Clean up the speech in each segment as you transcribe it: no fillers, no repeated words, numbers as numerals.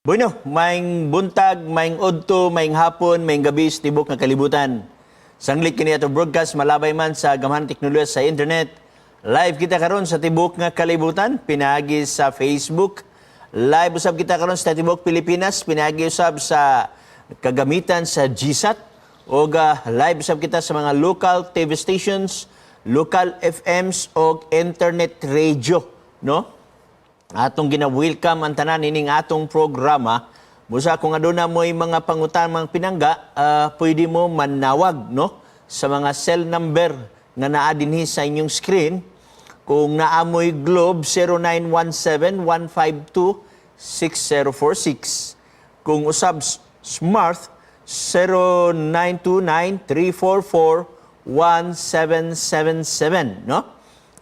Bueno, maayong buntag, maayong udto, maayong hapon, maayong gabi sa tibok nga kalibutan. Sanglit kini ato broadcast malabay man sa gamhan teknolohiya sa internet. Live kita karon sa tibok nga kalibutan, pinaagi sa Facebook. Live usab kita karon sa tibok Pilipinas, pinaagi usab sa kagamitan sa GSAT o live usab kita sa mga local TV stations, local FMs o internet radio, no? Atong gina-welcome ang tanan ining atong programa. Busa kung aduna mo'y mga pangutan, mga pinangga, pwede mo manawag, no, sa mga cell number nga naa dinhi sa inyong screen. Kung naa mo'y Globe, 0917 152 6046. Kung usab Smart, 0929 344 1777, no?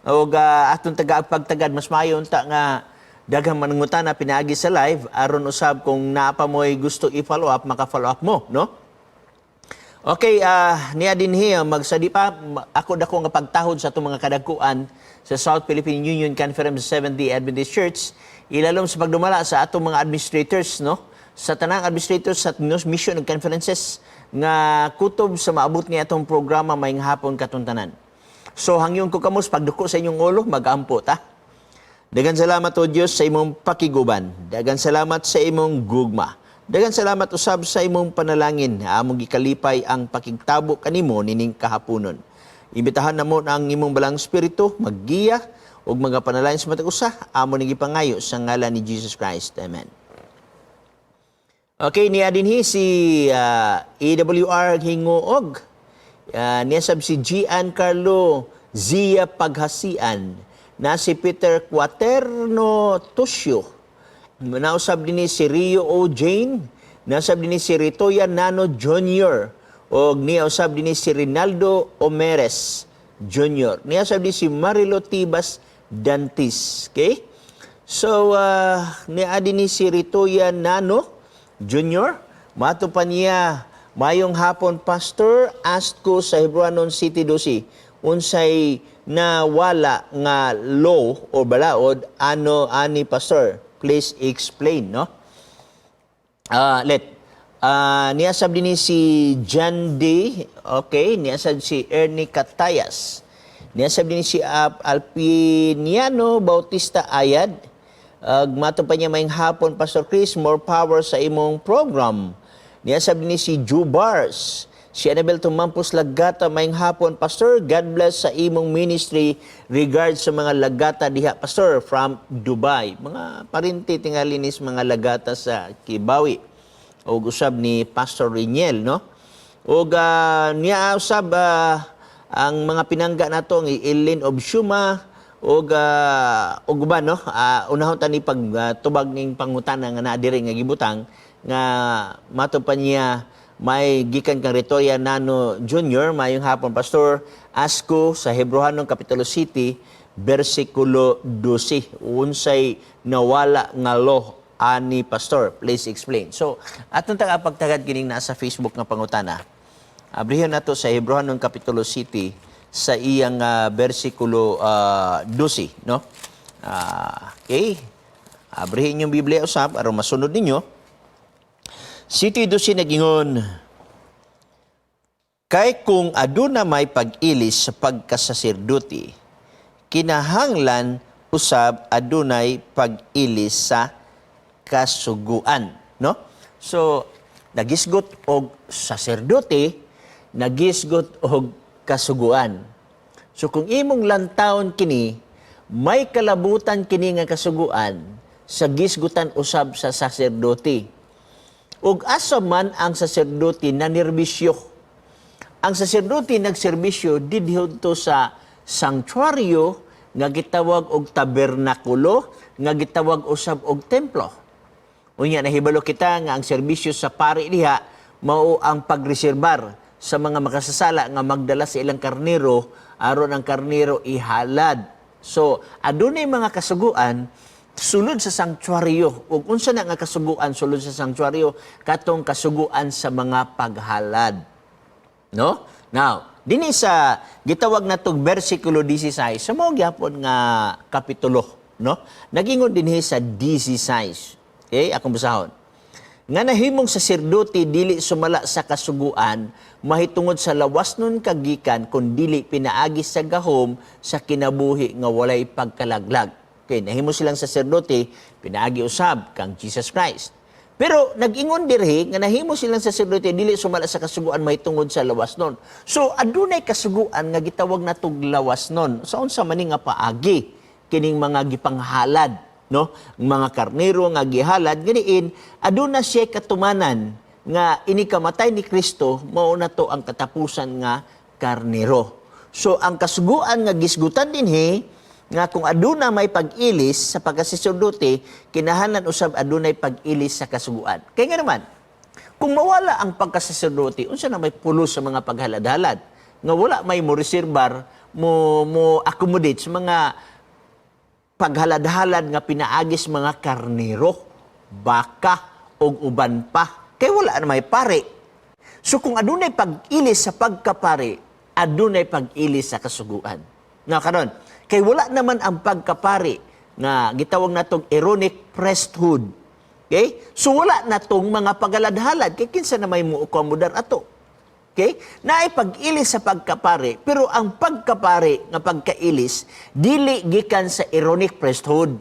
Og atong taga pagtagad, mas maayo unta nga daghang manangutana pinaagi sa live aron usab kung naa pa mo'y gusto i-follow up, maka-follow up mo, no? Okay, niya dinhi magsadi pa ako dako nga pagtahod sa atong mga kadagkuan sa South Philippine Union Conference Seventh-day Adventist Church, ilalom sa pagdumala sa atong mga administrators, no, sa tanang administrators sa mission ug conferences nga kutob sa maabot ni atong programa maayong hapon katong tanan. So hangyon ko kamos pagduko sa inyong ulo, magampo ta. Dagan salamat, O Dios, sa imong pakiguban. Dagan salamat sa imong gugma. Dagan salamat usab sa imong panalangin. Among gikalipay ang pakigtabo kanimo nining kahaponon. Imbitahan namo ang imong Balaang Espiritu maggiya ug mga panalangin sa matag usa. Amo ning gipangayo sa ngalan ni Jesus Christ. Amen. Okay, niya dinhi si AWR Hinguog. Niya sab si Gian Carlo Zia Paghasian. Na si Peter Quaterno Tusio. Nausab dinhi si Rio O. Jane. Nausab dinhi si Ritoya Nano Jr. O niya usab dinhi si Rinaldo Omeres Jr. Niya usab dinhi si Marilo Tibas Dantis. Okay? So, niya dinhi si Ritoya Nano Jr. Mato pa niya, "Mayong hapon, Pastor, ask ko sa Hebreohanon 7:12, unsay nawala nga law o balaod ano ani, Pastor? Please explain," no? Ah, let. Niya sab dinhi si John D. Okay, niya sab si Ernie Catayas. Niya sab dinhi si Alpiniano Bautista Ayad. Mato pa niya, "Maayong hapon, Pastor Chris, more power sa imong program." Niya sab dinhi si Jubars. Si Annabel Tumampos Lagata, "Maayong hapon, Pastor. God bless sa imong ministry. Regards sa mga Lagata diha, Pastor, from Dubai." Mga parinti tingali nis mga Lagata sa Kibawi. O usab ni Pastor Riniel, no? O niya usab ang mga pinangga nato ang Eileen of Shuma og uban, no? Unahon ta ni pag tubag ning pangutana nga naa diri nga gibutang nga mato pa niya may gikan kang Retoria Nano Jr., "Mayong hapon, Pastor. Ask ko sa Hebreohanon Kapitulo 7, versikulo 12. Unsay nawala nga law ani, Pastor? Please explain." So, atong taga pagtagad kining nasa Facebook nga pangutana. Abrihan nato sa Hebreohanon Kapitulo 7 sa iyang versikulo 12, no? Okay. Abrihin yung Biblia usab aron masunod ninyo. 7:12 nagingon, "Kay kung aduna may pag-ilis sa pagkasaserdoti, kinahanglan usab adunay pag-ilis sa kasuguan," no? So, nagisgot og saserdote, nagisgot og kasuguan. So kung imong lantawon kini, may kalabutan kini nga kasuguan sa gisgutan usab sa saserdote. Ug asa man ang saserdote nanerbisyo? Ang saserdote nagserbisyo didto sa sanctuaryo nga gitawag og tabernakulo, nga gitawag usab og templo. Unya nahibalo kita nga ang serbisyo sa pari diha mao ang pagreserbar sa mga makasasala nga magdala sa ilang karnero aron ang karnero ihalad. So adunay mga kasuguan sulod sa sanctuaryo. Ug unsa na nga kasuguan sulod sa sanctuaryo? Katong kasuguan sa mga paghalad. No? Now, dinhi sa gitawag natong bersikulo 16 sa mao gyapon nga kapitulo, no? Nagingon dinhi sa 16. Okay, akong basahon. Nga nahimong saserdote dili sumala sa kasuguan mahitungod sa lawas nun kagikan, kun dili pinaagi sa gahom sa kinabuhi nga walay pagkalaglag. Okay, nahimo silang saserdote pinaagi usab kang Jesus Christ. Pero nag-ingon dirhi nga nahimo silang saserdote dili sumala sa kasuguan mahitungod sa lawas nun. So adunay kasuguan nga gitawag natog lawas nun. Sa unsa man ni nga paagi kining mga gipanghalad, no? Ang mga karnero nga gihalad, ganiin aduna siya katumanan nga ini kamatay ni Kristo, mao na to ang katapusan nga karnero. So ang kasuguan nga gisgutan dinhi nga kung aduna may pag-ilis sa pagkasaserdote, kinahanglan usab adunay pag-ilis sa kasuguan. Kay nga naman, kung mawala ang pagkasaserdote, unsa na may pulos sa mga paghalad-halad? Nga wala may mo reserbar, mo accommodate sa mga paghalad-halad nga pinaagis mga karnero, baka, og uban pa. Kay wala na may pare. So kung adunay pag-ilis sa pagkapare, adunay pag-ilis sa kasuguan. Nga karon, kay wala naman ang pagkapare nga gitawag natong Aaronic priesthood. Okay? So wala na tong mga paghaladhalad kay kinsa na may mo akomodar ato. Okay? Naay pag-ilis sa pagkapare, pero ang pagkapare nga pagkailis dili gikan sa Aaronic priesthood,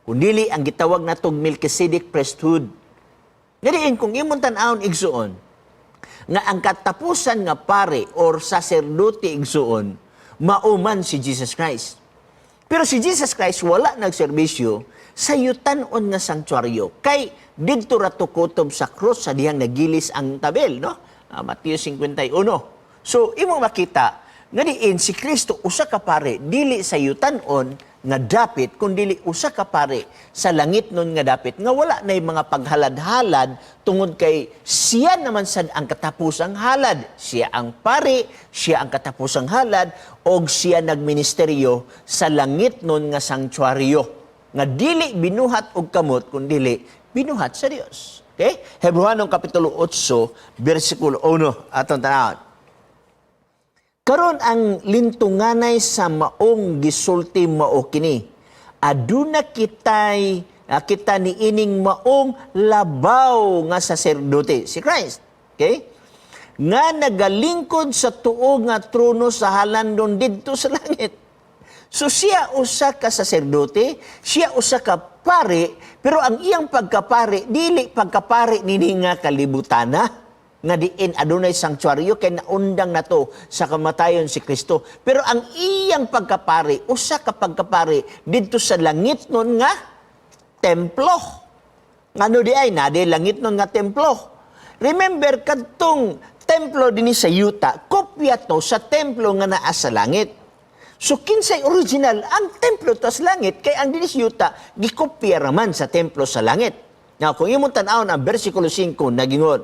kundili ang gitawag natong Melchizedek priesthood. Ngadiin kung imong tan-awon, igsuon, nga ang katapusan nga pare or saserdote, igsuon, mao man si Jesus Christ. Pero si Jesus Christ wala nagserbisyo sa yutanon nga sanktuaryo. Kay didto ra to kutob sa krus sa dihang nagilis ang tabel, no? Mateo 51. So, imong makita nga diin si Kristo usa ka pare dili sa yutanon nga dapit, kun dili usa ka pare sa langit nun nga dapit nga wala nay mga paghalad-halad, tungod kay siya naman sad ang katapusang halad. Siya ang pare, siya ang katapusang halad, og siya nagministeryo sa langit nun nga sanktuaryo nga dili binuhat og kamot, kun dili binuhat sa Dios. Okay? Hebreohanong kapitulo 8 bersikulo 1, atong tanawon. Karon, ang lintunganay sa maong gisulti mao kini. Aduna kita ni ining maong labaw nga saserdote, si Christ. Okay? Nga nagalingkod sa tuo nga trono sa halandon didto sa langit. So siya usa ka saserdote, siya usa ka pare, pero ang iyang pagkapare dili pagkapare nini nga kalibutana nga diin adunay sanktuaryo, kay naundang na to sa kamatayon si Kristo. Pero ang iyang pagkapare, usa ka pagkapare didto sa langit nun nga templo. Ngano di ay nade langit nun nga templo? Remember, kadtong templo dinhi sa yuta, kopya to sa templo nga naa sa langit. So kinsay original? Ang templo to sa langit, kay ang dinhi sa yuta gikopya raman sa templo sa langit. Now, kung imong tan-awon ang bersikulo 5, nagingon,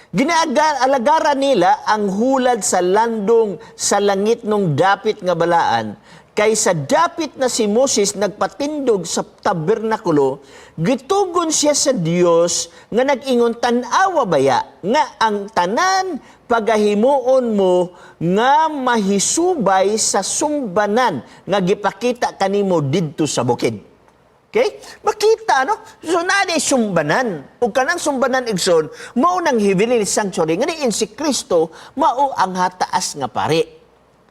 "Ginaalagaran nila ang hulad sa landong sa langit nung dapit nga balaan. Kay sa dapit na si Moses nagpatindog sa tabernakulo, gitugon siya sa Dios nga nag-ingon, 'Tan-awa baya nga ang tanan pagahimuon mo nga mahisubay sa sumbanan nga gipakita kanimo didto sa bukid.'" Okay? Makita, no? So, naa sumbanan. Ug kanang sumbanan, igsoon, mao nang heavenly sanctuary. Nga diin si Kristo, mao ang hataas nga pare.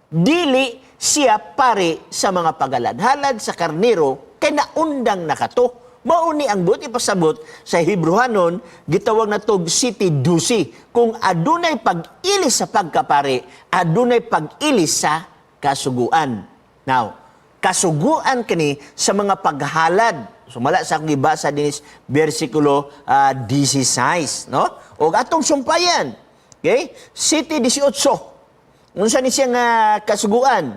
Dili siya pare sa mga pagaladhalad sa karnero, kay naundang nakato. Mao ni ang buot ipasabot sa Hebreohanon, gitawag na tog 7:12. Kung adunay pag-ilis sa pagkapare, adunay pag-ilis sa kasuguan. Now, kasuguan kini sa mga paghalad. Sumala sa akong gibasa dinis bersikulo 16, no? O atong sumpayan. Okay? 7:18. Unsa ni siya nga kasuguan?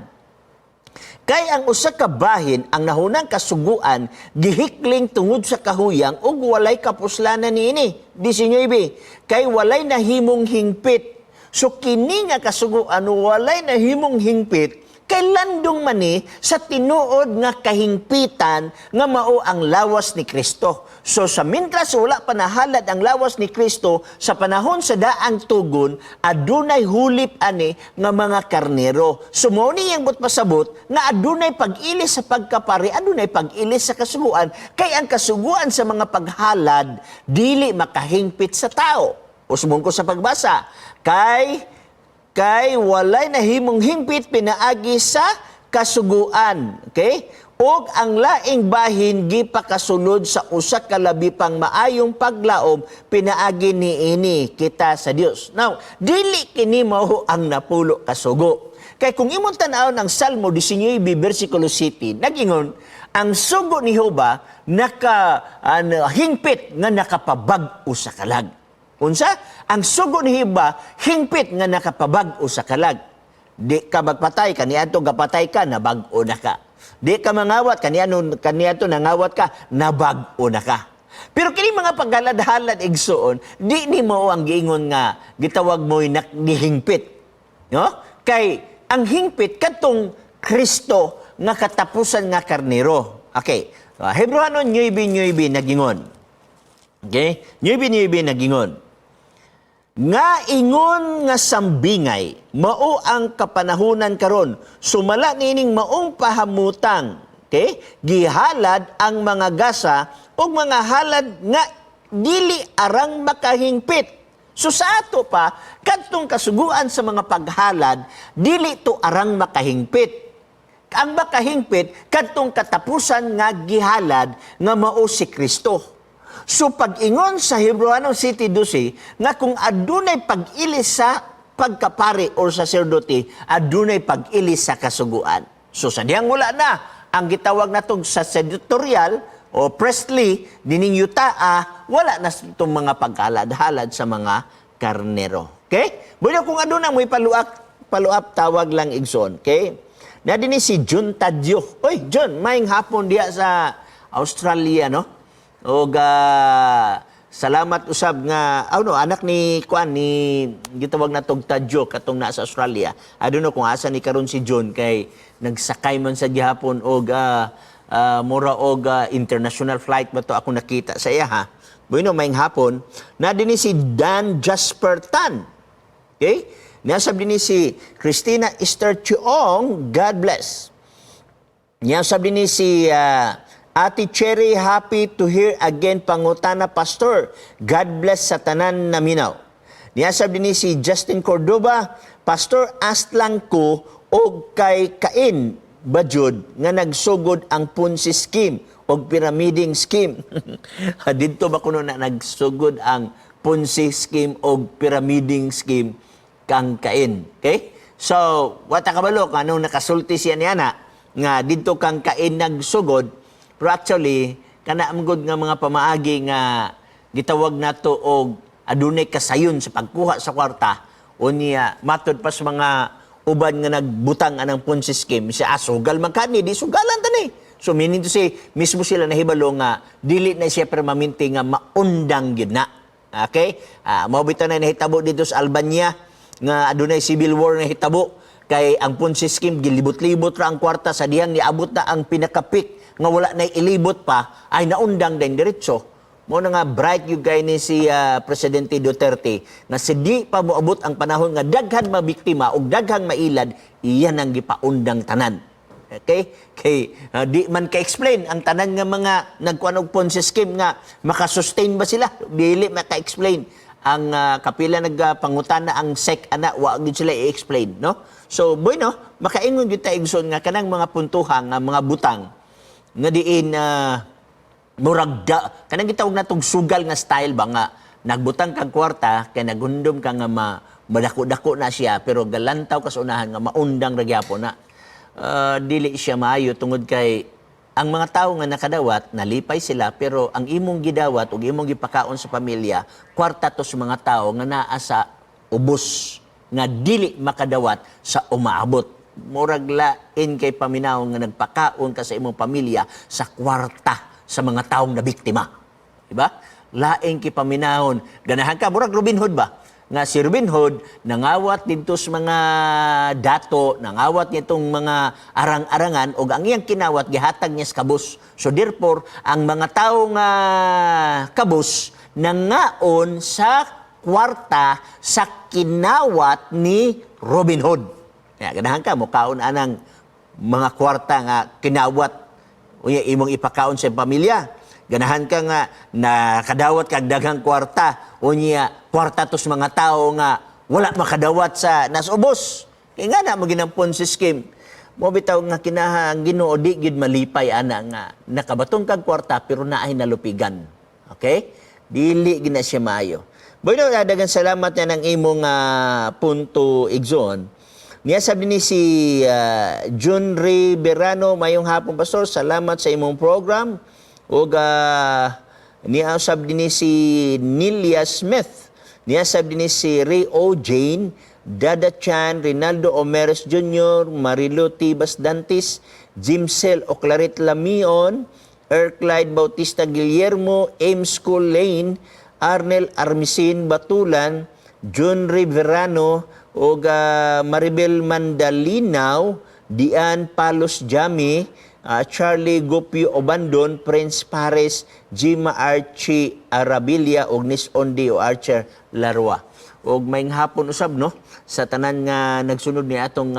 "Kay ang usa ka bahin, ang nahunang kasuguan, gihikling tungod sa kahuyang ug walay kapuslanan niini." 19. "Kay walay nahimong hingpit." So kini nga kasuguan walay nahimong hingpit. Kay landong man ni sa tinuod nga kahingpitan nga mao ang lawas ni Kristo. So sa mintras wala pa nahalad ang lawas ni Kristo sa panahon sa daang tugon, adunay hulip ani nga mga karnero. So mao ni iyang buot pasabot nga adunay pag-ilis sa pagkapari, adunay pag-ilis sa kasuguan, kay ang kasuguan sa mga paghalad dili makahingpit sa tao. Usbong ko sa pagbasa. Kay walay nahimong hingpit pinaagi sa kasuguan. Okay? Og ang laing bahin gipakasulod sa usa ka labi pang maayong paglaom pinaagi niini kita sa Dios. Now, dili kini mao ang napulo ka sugo. Kay kung imong tan-awon ang Salmo 19 versikulo 7, nagingon ang sugo ni Jehova naka ano, hingpit nga nakapabag-o sa kalag. Unsa? Ang sugo ni Jehova hingpit nga nakapabag-o sa kalag. Di ka magpatay, kaniadto gapatay ka, nabag-o na ka. Di ka mangawat, kaniano kaniadto nangawat ka, nabag-o na ka. Pero kini mga paghalad-halad, igsuon, di ni mao ang giingon nga gitawag mo'y gihingpit. No? Kay ang hingpit kadtong Kristo nga katapusan nga karnero. Okay. Hebreohanon 9:9 nagingon. Okay? 9:9 nagingon. Nga ingon nga sambingay, mao ang kapanahunan karon. Sumala nining maong pahamutang, okay? Gihalad ang mga gasa ug mga halad nga dili arang makahingpit. So sa ato pa, kadtong kasuguan sa mga paghalad, dili to arang makahingpit. Ang makahingpit, kadtong katapusan nga gihalad nga mao si Kristo. So pag-ingon sa Hebreohanon 7:12 nga kung adunay pag-ilis sa pagkapari or saserdote, adunay pag-ilis sa kasuguan. So sa diyang wala na ang gitawag natong sacerdotorial o priestly dining yutaa, wala na itong mga paghalad-halad sa mga karnero. Okay? Bueno, kung aduna mo'y paluap, tawag lang, igsoon. Okay? Na dinhi si Jun Tadyo. Oy, Jun, maayong hapon diya sa Australia, no? Og salamat usab nga oh no, anak ni kuan ni gitawag na tog Tadyo katong nasa Australia. I don't know kung asa ni karon si John kay nagsakay man sa gihapon og mura og international flight ba to ako nakita sa iya ha. Bueno, maayong hapon. Na dinhi si Dan Jasper Tan. Okay? Nasa dinhi si Christina Esther Chuong, God bless. Niya sabi ni si Ate Cherry, happy to hear again pangutana, Pastor. God bless sa tanan na minaw. Niya sabi ni si Justin Cordova, Pastor, ask lang ko og kay Cain ba jud nga nagsugod ang Ponzi scheme og pyramiding scheme? Didto ba kuno na nagsugod ang Ponzi scheme og pyramiding scheme kang Cain? Okay? So, wa ta kabalo kung anong nakasulti siya niya na nga didto kang Cain nagsugod. Pero actually, kana man gud nga mga pamaagi nga gitawag nato og adunay kasayon sa pagkuha sa kwarta, unya matod pa sa mga uban nga nagbutang anang Ponzi scheme, siya sugal man kani, di sugalan ta ni. So meaning to say, mismo sila nahibalo nga dili na siya permanente nga maundang gyud na. Okay? Mao bitaw na nahitabo dito sa Albania nga adunay civil war na hitabo kay ang Ponzi scheme gilibot-libot ra ang kwarta sa dihang niabot na ang pinaka-peak nga wala na ilibot pa ay naundang din diretso. Mao na nga bright gyud kay ni si Presidente Duterte nga si di pa moabot ang panahon nga daghan mabiktima ug daghang mailad, iyan ang gipaundang tanan. Okay? Kay di man ka-explain ang tanan nga mga nagkuan og Ponzi scheme nga makasustain ba sila? Dili maka-explain ang kapila nagpangutana ang SEC ana, wa gyud sila i-explain, no? So bueno, makaingon gyud ta, igsoon, nga kanang mga puntuhan nga mga butang nga diin murag da, kanang gitawag natong sugal nga style ba nga nagbutang kag kwarta kay naghundom ka nga madako-dako na siya, pero galantaw ka sa unahan nga maundang ra gyapon na. Dili siya maayo tungod kay ang mga tao nga nakadawat nalipay sila, pero ang imong gidawat ug imong gipakaon sa pamilya, kwarta to sa mga tao nga naa sa ubos nga dili makadawat sa umaabot. Murag lain kay paminaw nga nagpakaon ka sa imong pamilya sa kwarta sa mga taong nabiktima. Diba? Lain kay paminahon. Ganahan ka, murag Robin Hood ba? Nga si Robin Hood nangawat didto sa mga dato, nangawat nitong mga arang-arangan ug ang iyang kinawat gihatag niya sa kabus. So therefore, ang mga tawo nga kabus nangaon sa kwarta sa kinawat ni Robin Hood. Kaya ganahan ka mokaon anang mga kwarta nga kinawat unya imong ipakaon sa pamilya. Ganahan ka nga nakadawat kag daghang kwarta, unya kwarta to sa mga tao nga wala makadawat sa nasubos. Kay nga na mo ginang Ponzi scheme. Mo bitaw nga kinaha ang Ginoo di gyud malipay ana nga nakabatong kag kwarta pero naay nalupigan. Okay? Dili gina siya maayo. Bueno, daghang salamat na ng imong punto, Igsoon. Niya sabi ni si Jun Ray Berano, "Mayong hapon, Pastor, salamat sa imong program." Ug niya usab din ni si Nilia Smith. Niya sab din ni si Ray O. Jane, Dada Chan, Rinaldo Omeres Jr., Marilo Tibas Dantis, Jimsel Oclarit Lamion, Erclyde Bautista Guillermo, Ames School Lane, Arnel Armisin Batulan, John Riverano, ug Maribel Mandalinaw, Dian Palos Jami, Charlie Gopio Obandon, Prince Pares, Jima Archie Arabilia ug Nis Ondi o Archer Larua. Ug maayong hapon usab, no, sa tanan nga nagsunod ni atong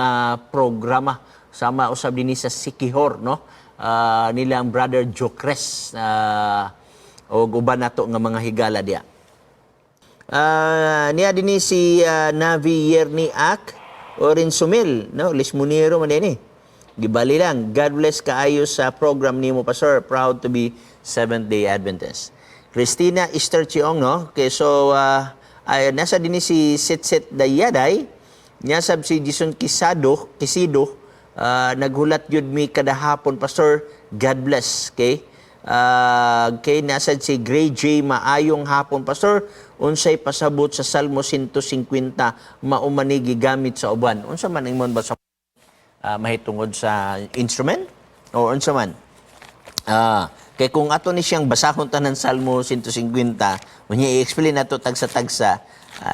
programa, sama usab dinhi sa Sikihor, no, nilang Brother Jocres ug uban nato nga mga higala diya. Niya din ni si Navi Yerni Ak Orin Sumil, no, Lismunero man din eh. Gibali lang. "God bless kaayo sa program nimo, Pastor. Proud to be Seventh-day Adventist." Christina Esther Chiong, no? Okay, so ay, nasa din ni si Sitsit Dayaday, niya sab si Jason Kisado, Kisido, "Naghulat yun mi kada hapon, Pastor. God bless." Okay? Kay nasa si Gray J, "Maayong hapon, Pastor. Unsay pasabot sa Salmo 150, mao man ni gigamit sa uban?" Unsa man imon ba sa mahitungod sa instrument o unsa man? Kay kung ato ni siyang basahon tanan Salmo 150, unya i-explain nato tagsa-tagsa,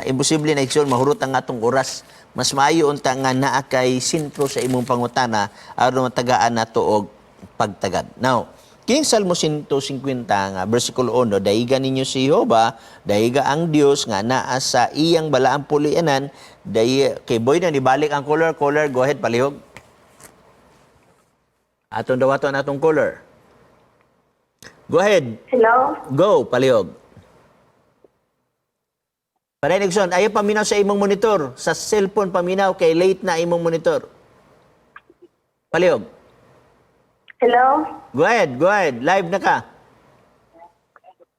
imposible na, igsoon, mahurot ang atong oras. Mas maayo unta nga naa kay sentro sa imong pangutana aron matagaan nato og pagtagad. Now, kining Salmo 150 nga versikulo 1, "Daiga ninyo si Jehova, daiga ang Dios nga naa sa iyang balaang pulianan," day kay boy na nibalik ang caller, caller, go ahead, palihog. Atong dawaton atong caller. Go ahead. Hello? Go, palihog. Paray Nixon, ayaw paminaw sa imong monitor. Sa cellphone paminaw kay late na imong monitor. Palihog. Hello? Go ahead, go ahead. Live na ka.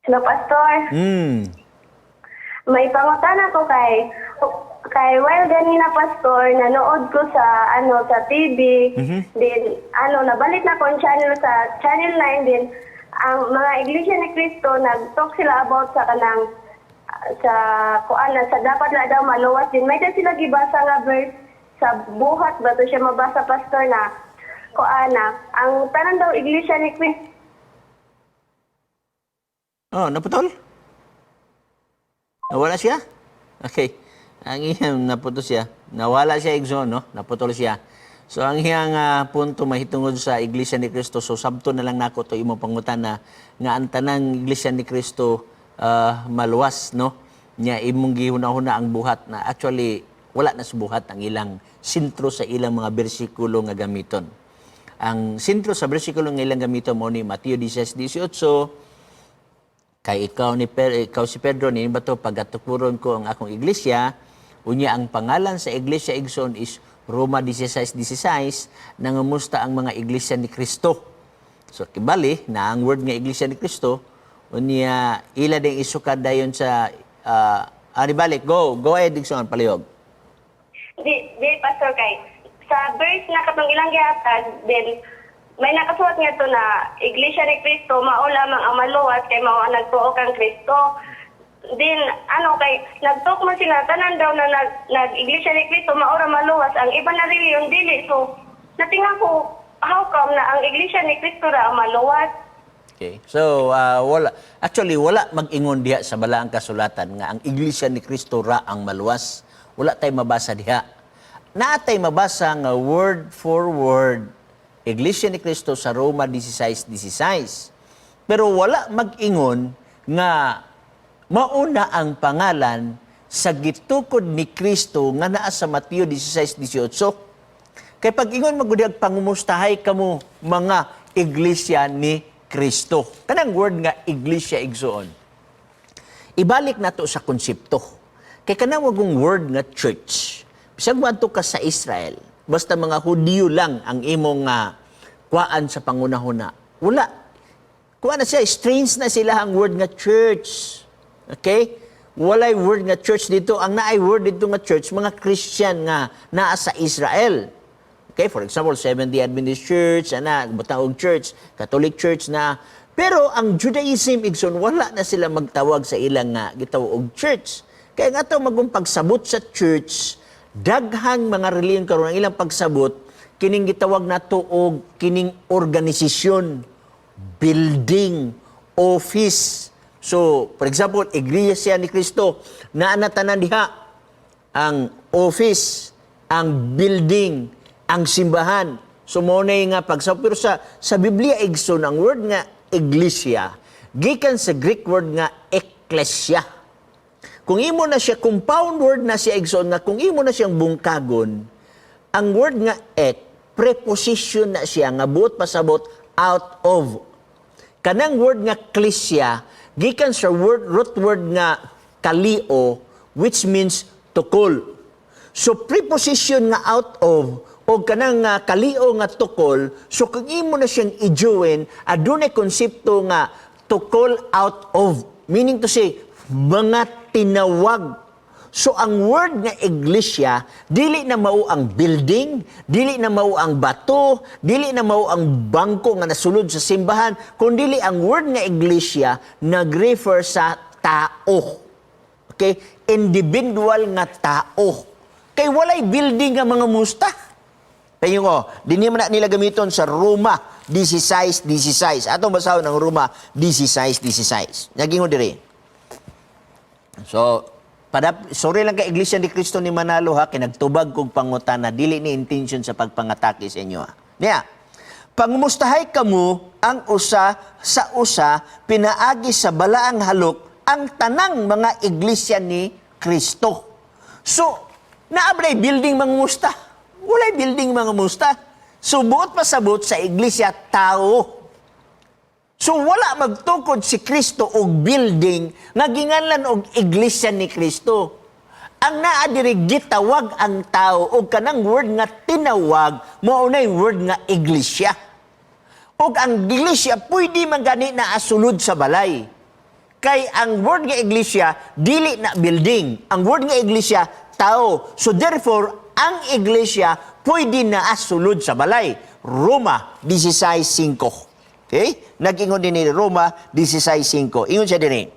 Hello, Pastor. May pangutana ko kay while ganina, Pastor, nanood ko sa ano sa TV, din ano nabalit na ko ang channel sa Channel 9, din ang mga Iglesia ni Cristo nag-talk sila about sa kanang sa kuan na sa dapat na daw maluwas, din may daw sila gibasa nga verse sa Buhat ba to siya mabasa, Pastor, na kuan na ang tanan daw Iglesia ni Cristo. Oh, naputol? Nawala siya? Okay. Ang iyang naputol siya. Nawala siya, igsoon, no? Naputol siya. So ang iyang punto mahitungod sa Iglesia ni Cristo. So sabto na lang nako to imong pangutana nga ang tanang Iglesia ni Cristo maluwas, no? Nya imong gihuna-huna ang Buhat na actually wala na sa Buhat ang ilang sentro sa ilang mga bersikulo nga gamiton. Ang sentro sa bersikulo nga ilang gamiton mo ni Mateo 16:18, "Kay ikaw si Pedro, ni bato pagatukuron ko ang akong iglesia." Unya ang pangalan sa iglesia, igsoon, is Roma 16:16, nangamusta ang mga iglesia ni Kristo. So kibali na ang word nga Iglesia ni Kristo, unya ila ding isukad dayon sa ani balik. Go, go ahead, igsoon, palihog. Di, Pastor, kay sa verse na katong ilang gihatag, then may nakasuwat nga to na Iglesia ni Cristo mao lamang ang maluwas kay mao ang nagtuo kang Kristo. Din ano kay nagtalk man sila tanan daw na nag Iglesia ni Cristo mao ra maluwas, ang iba na reliyon dili. So natinga ko, how come na ang Iglesia ni Cristo ra ang maluwas? Okay. So, wala actually wala mag-ingon diha sa Balaang Kasulatan nga ang Iglesia ni Cristo ra ang maluwas. Wala tay mabasa diha. Naa tay mabasa nga word for word Iglesia ni Cristo sa Roma 16:16. Pero wala mag-ingon nga mauna ang pangalan sa gitukod ni Kristo nga naa sa Mateo 16:18. Kay pag ingon man gud, "Pangumustahay kamo mga iglesia ni Kristo." Kanang word nga iglesia, igsuon, ibalik nato sa konsepto. Kay kanang wagong word nga church, bisag moadto ka sa Israel, basta mga Hudiyo lang ang imong nga kuan sa pangunahuna. Wala. Kuan na siya, strange na sila ang word nga church. Okay? Walay word nga church dito. Ang naay word dito nga church, mga Christian nga naa sa Israel. Okay, for example, Seventh-day Adventist Church, ana, butang og church, Catholic Church na. Pero ang Judaism, igsoon, wala na sila magtawag sa ilang nga gitawag og church. Kaya nga to magong pagsabot sa church, daghang mga relihiyon karon ang ilang pagsabot kining gitawag nato og kining organisasyon, building, office. So, for example, Iglesia ni Cristo, naa na tanan diha ang office, ang building, ang simbahan. So mao na nga pagsabot, pero sa Biblia, igsoon, ang word nga iglesia gikan sa Greek word nga ekklesia. Kung imo na siya, compound word na siya, igsoon, nga kung imo na siyang bungkagon, ang word nga ek, preposition na siya nga buot pasabot out of. Kanang word nga klesia gikan sa word root word nga kalio, which means to call. So preposition nga out of o kanang nga kalio nga to call, so kung imo na siyang i-join, adunay konsepto nga to call out of, meaning to say mga tinawag. So ang word nga iglesia, dili na mao ang building, dili na mao ang bato, dili na mao ang bangko nga nasulod sa simbahan, kundi ang word nga iglesia nag-refer sa tao. Okay? Individual nga tao. Kay walay building nga mga musta. Kaya ko, dinhi man na nila gamiton sa Roma 16:16. Atong basahon ang Roma 16:16. Nagingon diri. So, sorry lang kay Iglesia ni Cristo ni Manalo ha, kay nagtubag kog pangutana, dili ni intention sa pagpangatake sa inyo ha. Niya, "Pangumustahay kamo ang usa sa usa pinaagi sa balaang halok ang tanang mga iglesia ni Kristo." So, naa ba'y building mangumusta? Walay building mangumusta. So, buot pasabot sa iglesia, tao. So wala magtukod si Kristo og building nga ginganlan og iglesia ni Kristo. Ang naa diri, gitawag ang tao, og kanang word nga tinawag mao nay word nga iglesia. Og ang iglesia pwede man gani na asulod sa balay. Kay ang word nga iglesia dili na building. Ang word nga iglesia, tao. So therefore, ang iglesia pwede na asulod sa balay. Roma 16:5. Okay? Nag-ingon din ni Roma 16:5. Ingon siya dinhi.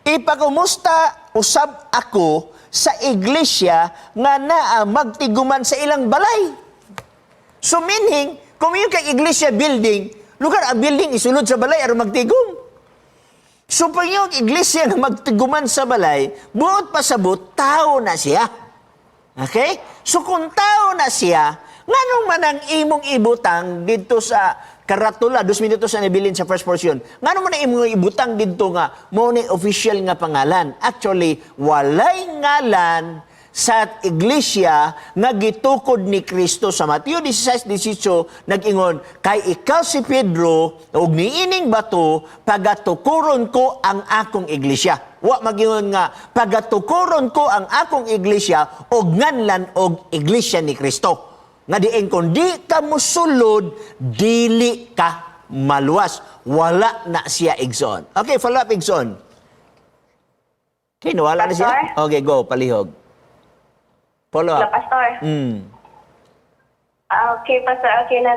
"Ipakumusta usab ako sa iglesia nga naa magtiguman sa ilang balay." So meaning, kung yung kay iglesia building, lugar ang building isulod sa balay aron magtigom. So pag yung iglesia nga magtiguman sa balay, buot pasabot, tao na siya. Okay? So kung tao na siya, nganong man ang imong ibutang dito sa karatula, 2 minutos na nibilin sa first portion, nganong man ang imong ibutang dito nga mao ni official nga pangalan? Actually, walay ngalan sa iglesia nga gitukod ni Kristo sa Mateo 16:18. Nag-ingon, "Kay ikaw si Pedro, ug niining bato pagatukuron ko ang akong iglesia." Wa magingon nga "Pagatukuron ko ang akong iglesia og nganlan og Iglesia ni Kristo." Nga diin kung di ka musulod, dili ka maluwas. Wala na siya, igsoon. Okay, follow up, igsoon. Okay, nawala na siya? Pastor? Okay, go, palihog. Follow Hello, up. Pastor. Ah, okay, Pastor. Okay na.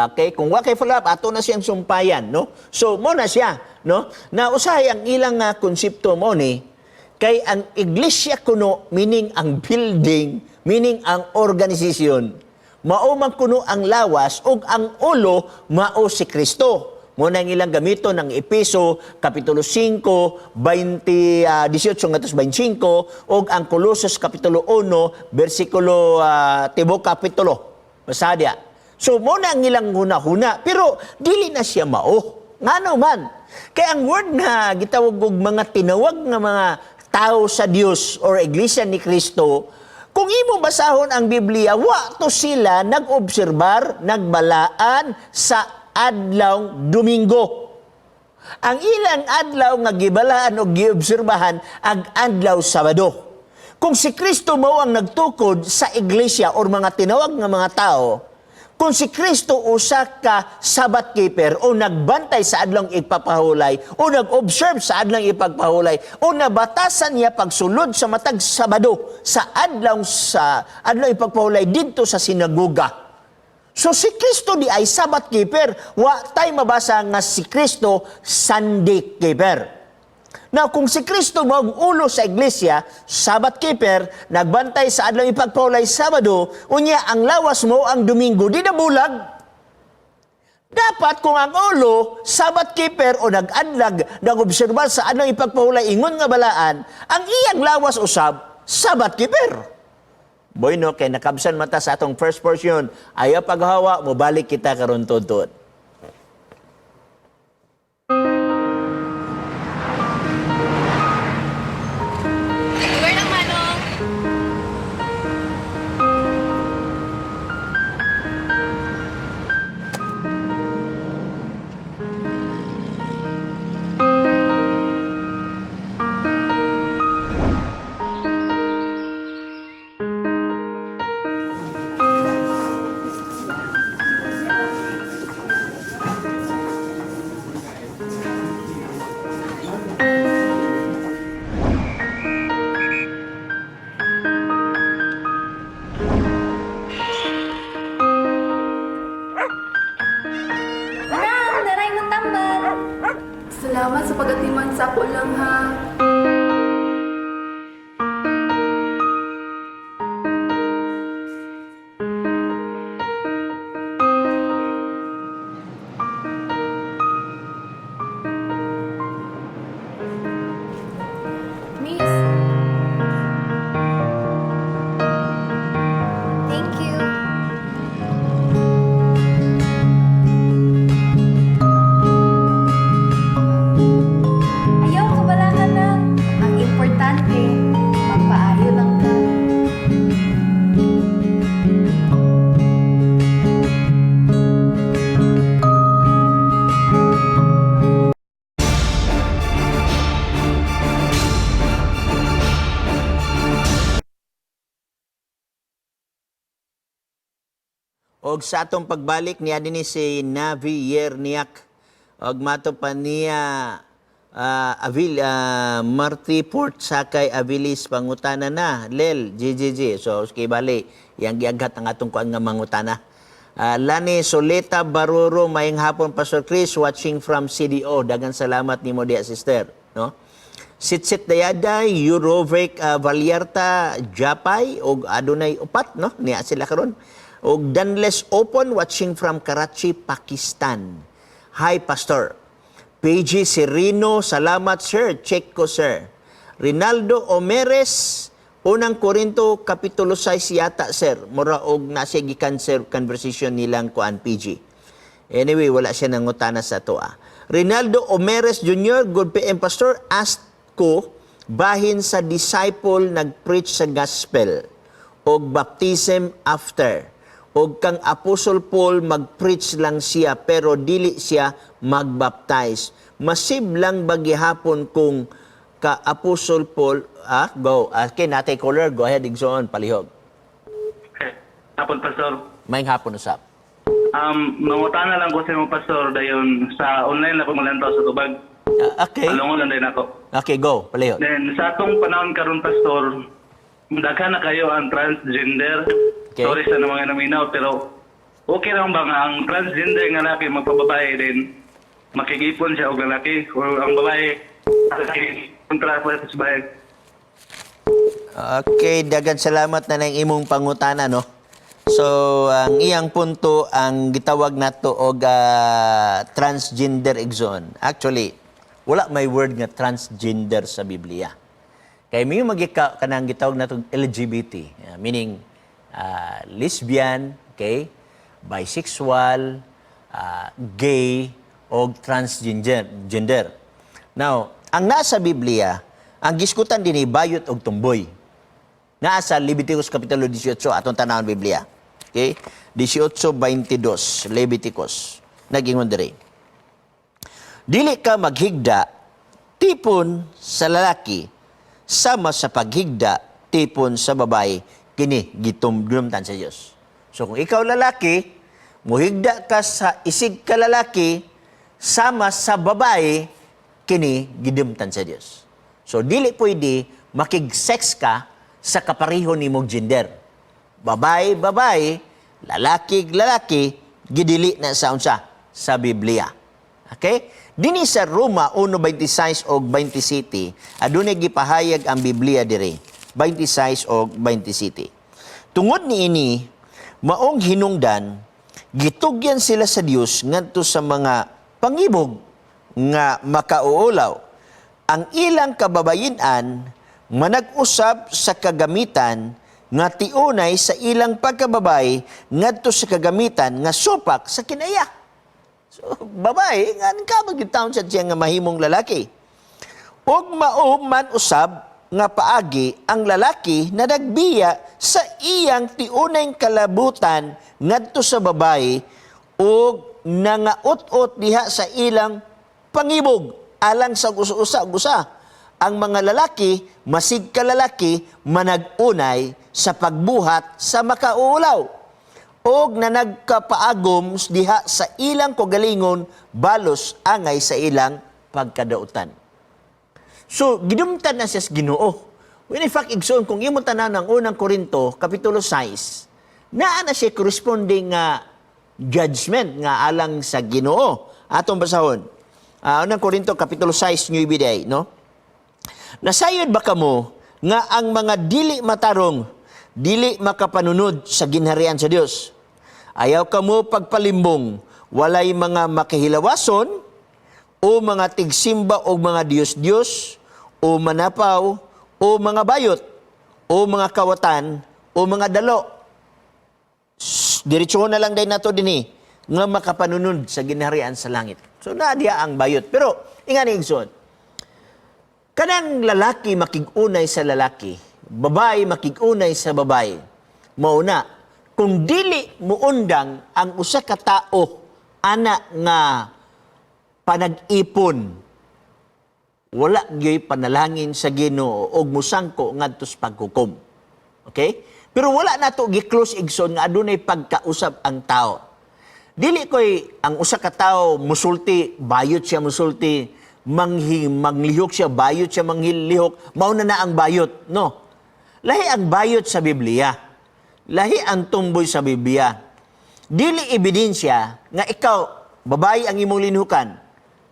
Okay, kung wa kay follow up, ato na siyang sumpayan, no? So, mao na siya, no? Na usahay ang ilang konsepto mo ni kay ang iglesia kuno, meaning ang building, meaning ang organisasyon. Mao man kuno ang lawas ug ang ulo mao si Kristo. Mo na ang ilang gamiton ang Epeso kapitulo 5, 20, 18 ngadto sa 25 ug ang Colossus kapitulo 1 bersikulo tibok kapitulo. Basta diya. So mo na ang ilang huna-huna pero dili na siya mao. Ngano man? Kay ang word na gitawag og mga tinawag nga mga tao sa Dios or Iglesia ni Kristo, kung imo basahon ang Biblia, wa to sila nag-obserbar, nagbalaan sa adlaw Domingo. Ang ilang adlaw nga gibalaan o giobserbahan ang adlaw Sabado. Kung si Kristo mao ang nagtukod sa iglesia or mga tinawag nga mga tao, kung si Kristo usa ka Sabbath keeper o nagbantay sa adlong ipapahulay o nag-observe sa adlong ipagpahulay o nabatasan niya pagsulod sa matag Sabado sa adlong ipagpahulay didto sa sinagoga. So si Kristo di ay Sabbath keeper, wa tay mabasa nga si Kristo Sunday keeper. Now, kung si Kristo mao ang ulo sa iglesia, Sabbath keeper, nagbantay sa adlaw ipagpahulay Sabado, unya ang lawas mo ang Domingo, di na bulag. Dapat kung ang ulo, Sabbath keeper o nag-adlag, nag-obserba sa adlaw ipagpahulay ingon nga balaan, ang iyang lawas usab, Sabbath keeper. Boy no, kay nakabsan mata sa atong first portion, ayaw paghawa, mobalik kita karon tudtod. Lugar ng Manong. Manang, naray mong tambal. Salamat sa pagatiman sa ako lang ha. Miss, Thank you. Ayaw, kabala ka na. Ang importante, magpaayo lang ka. Og sa atong pagbalik niya dinhi si Navi Yerniak og mato pa niya Avil Marty Port Sakay Avilis pangutana na Lel GGG, so kay bali yang giaghat ang atong kuan nga mangutana. Lani Soleta Baruro, maayong hapon, Pastor Chris, watching from CDO. Daghang salamat nimo diya, sister, no? Sitsit Dayaday, Eurovic Vallarta, Japay, og adunay upat, no? Niya sila karon. Og Danles Open, watching from Karachi, Pakistan. Hi, Pastor. PG Serino, salamat sir. Check ko, sir. Rinaldo Omeres, Unang Korinto kapitulo 6 yata, sir. Mura og nasa gikan sir conversation nilang kuan PG. Anyway, wala siya nangutana sa to ah. Rinaldo Omeres Jr., good PM Pastor, asked ko bahin sa disciple nagpreach sa gospel og baptism after og kang Apostle Paul magpreach lang siya pero dili siya magbaptize. Masib lang ba gihapon kung ka Apostle Paul go. Okay, natay caller, go ahead, igsoon, palihog. Hapon, Pastor. Maayong hapon usab. Mangutana lang ko sa imo, Pastor, dayon sa online na ko malantaw sa tubag. Okay. Palungon lang din ako. Okay, go, palihog. Then sa atong panahon karon, Pastor, daghan na kayo ang transgender. Okay. Sorry sa mga naminaw, pero okay lang ba nga ang transgender nga lalaki magpababae din makigipon siya og lalaki o ang babae lalaki kontra sa babae? Okay, dagan salamat na ng imong pangutana, no? So ang iyang punto ang gitawag nato og transgender, igsoon. Actually, wala may word nga transgender sa Biblia. Kay may magika kanang gitawag nato LGBT, meaning lesbian, okay, bisexual, gay og transgender gender. Now, ang nasa Biblia, ang giskutan dinhi bayot og tumboy. Naa sa Leviticus Kapitulo 18, atong tanawon Biblia. Okay? 18:22, Leviticus. Nagingon diri. Dili ka maghigda tipon sa lalaki sama sa paghigda tipon sa babae, kini gitumdumtan sa Dios. So kung ikaw lalaki, muhigda ka sa isig ka lalaki sama sa babae, kini gidumtan sa Dios. So dili pwede makig-sex ka sa kapareho nimong gender. Babae, babae, lalaki, lalaki, gidili na sa unsa sa Biblia. Okay? Dini sa Roma 1:26 og 27, adunay gipahayag ang Biblia diri. 26 og 27. Tungod niini, maong hinungdan, gitugyan sila sa Dios ngadto sa mga pangibog nga makauulaw. Ang ilang kababayin-an manag-usab sa kagamitan nga tiunay sa ilang pagkababay ngadto sa kagamitan nga supak sa kinaya. So, babae, nga kabag yung taon sa siya nga mahimong lalaki. Og mao man usab nga paagi ang lalaki na nagbiya sa iyang tiunay kalabutan ngadto sa babae og nangaut-ot diha sa ilang pangibog alang sa usa usa. Ang mga lalaki, masig ka lalaki, manag-unay sa pagbuhat sa makauulaw og na nagkapaagom diha sa ilang kagalingon balos angay sa ilang pagkadautan. So, gidumtan na siya sa Ginoo. When in fact, igsoon, kung imong tanan ang Unang Korinto, Kapitulo 6, naa na siya corresponding nga judgment nga alang sa Ginoo. Atong basahon. Unang Korinto, Kapitulo 6, New BDI, no? Nasayod ba kamo nga ang mga dili matarong, dili makapanunod sa ginharian sa Dios? Ayaw kamo pagpalimbong, walay mga makihilawason o mga tigsimba o mga Diyos-Diyos o manapaw o mga bayot o mga kawatan o mga dalo. Diretso na lang din nato dinhi nga makapanunod sa ginharian sa langit. So naa diha ang bayot. Pero ingani, igsoon, kanang lalaki makig-unay sa lalaki, babae makig-unay sa babae, mauna, kung dili muundang ang usa ka tao ana nga panag-ipon, wala gyoy panalangin sa Ginoo og musangko ngadto sa paghukom. Okay? Pero wala nato gi-close, igsoon, nga adunay pagkausap ang tao. Dili koy ang usa ka tawo musulti, bayot siya musulti, manglihok siya, bayot siya manghilihok, mao na na ang bayot. No. Lahi ang bayot sa Biblia. Lahi ang tumboy sa Biblia. Dili ebidensya nga ikaw, babae ang imong linhukan,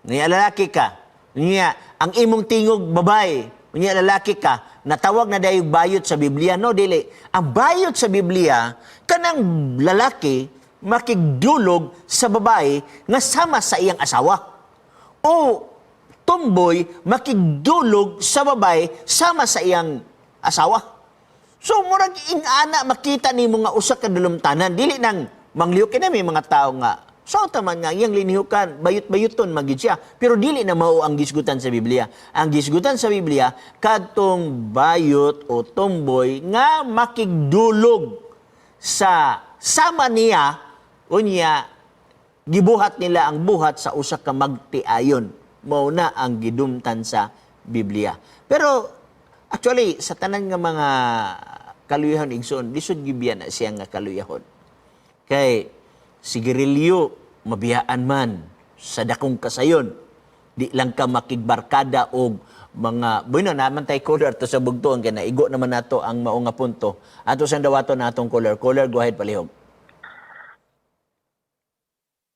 nga lalaki ka, nga ang imong tingog babae, nga lalaki ka, natawag na dayong bayot sa Biblia. No, dili. Ang bayot sa Biblia, kanang lalaki makigdulog sa babae nga sama sa iyang asawa. O tumboy makigdulog sa babae sama sa iyang asawa. So murag ingana makita nimo nga usa ka dulumtanan, dili nang manglihok. Kay may mga tao nga so taman nga iyang linihukan bayot-bayuton magid siya, pero dili na mao ang gisgutan sa Biblia. Ang gisgutan sa Biblia kadtong bayot o tomboy nga makigdulog sa sama niya, unya gibuhat nila ang buhat sa usa ka magtiayon, mao na ang gidumtan sa Biblia. Pero actually, sa tanan nga mga kaluyahon, igsoon, lisod gyud na siya nga kaluyahon. Kay sigarilyo mabiyaan man sa dakong kasayon. Di lang ka makigbarkada og mga bueno naman tay caller to sa bugtuon kay naigo naman nato ang mao nga punto. Ato sang dawaton na atong caller. Caller, go ahead palihog.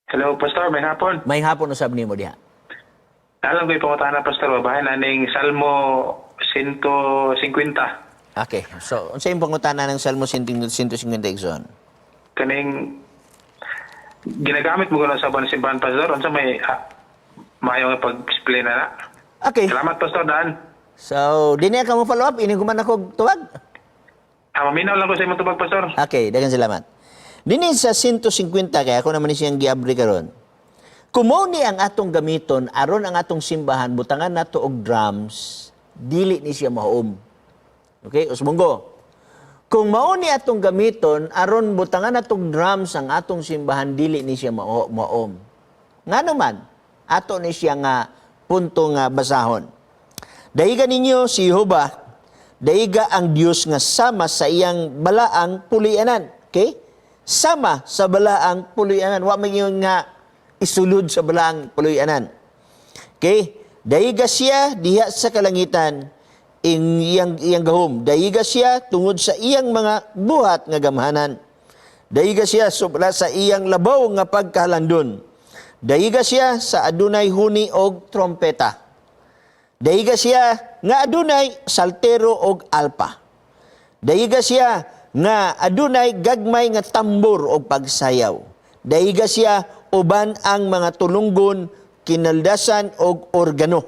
Hello, Pastor. May hapon. May hapon usab nimo diha. Alam ko ipangutana, Pastor, babahin aning Salmo 150. Okay. So, unsa imong pangutana ng Salmo 150, igsoon? Kaning ginagamit mo gano'n sa ban simbahan, Pastor, unsa may maayo nga pag-explain na na. Okay. Salamat, Pastor Dan. So, di na ka mo follow up, ining human ako tuwag. Ah, maminaw lang ko sa imong tubag, Pastor. Okay, daghang salamat. Dinhi sa 150 kay ako naman ni siyang giabri karon. Kumo ni ang atong gamiton aron ang atong simbahan butangan nato og drums, dili ni siya mahuom. Okay, usbonggo. Kung mao ni atong gamiton aron butangan natong drums ang atong simbahan, dili ni siya maom. Ngano man ato ni siya nga punto nga basahon. Daiga ninyo si Jehova, daiga ang Dios nga sama sa iyang balaang pulianan. Okay? Sama sa balaang pulianan. Wa man yun nga isulod sa balaang pulianan. Okay? Daiga siya diha sa kalangitan ing iyang gahom. Daiga siya tungod sa iyang mga buhat nga gamhanan. Daiga siya sobra sa iyang labaw nga pagkahalandon. Daiga siya sa adunay huni og trompeta. Daiga siya nga adunay saltero og alpa. Daiga siya nga adunay gagmay nga tambor og pagsayaw. Daiga siya uban ang mga tulunggon, kinaldasan og organo.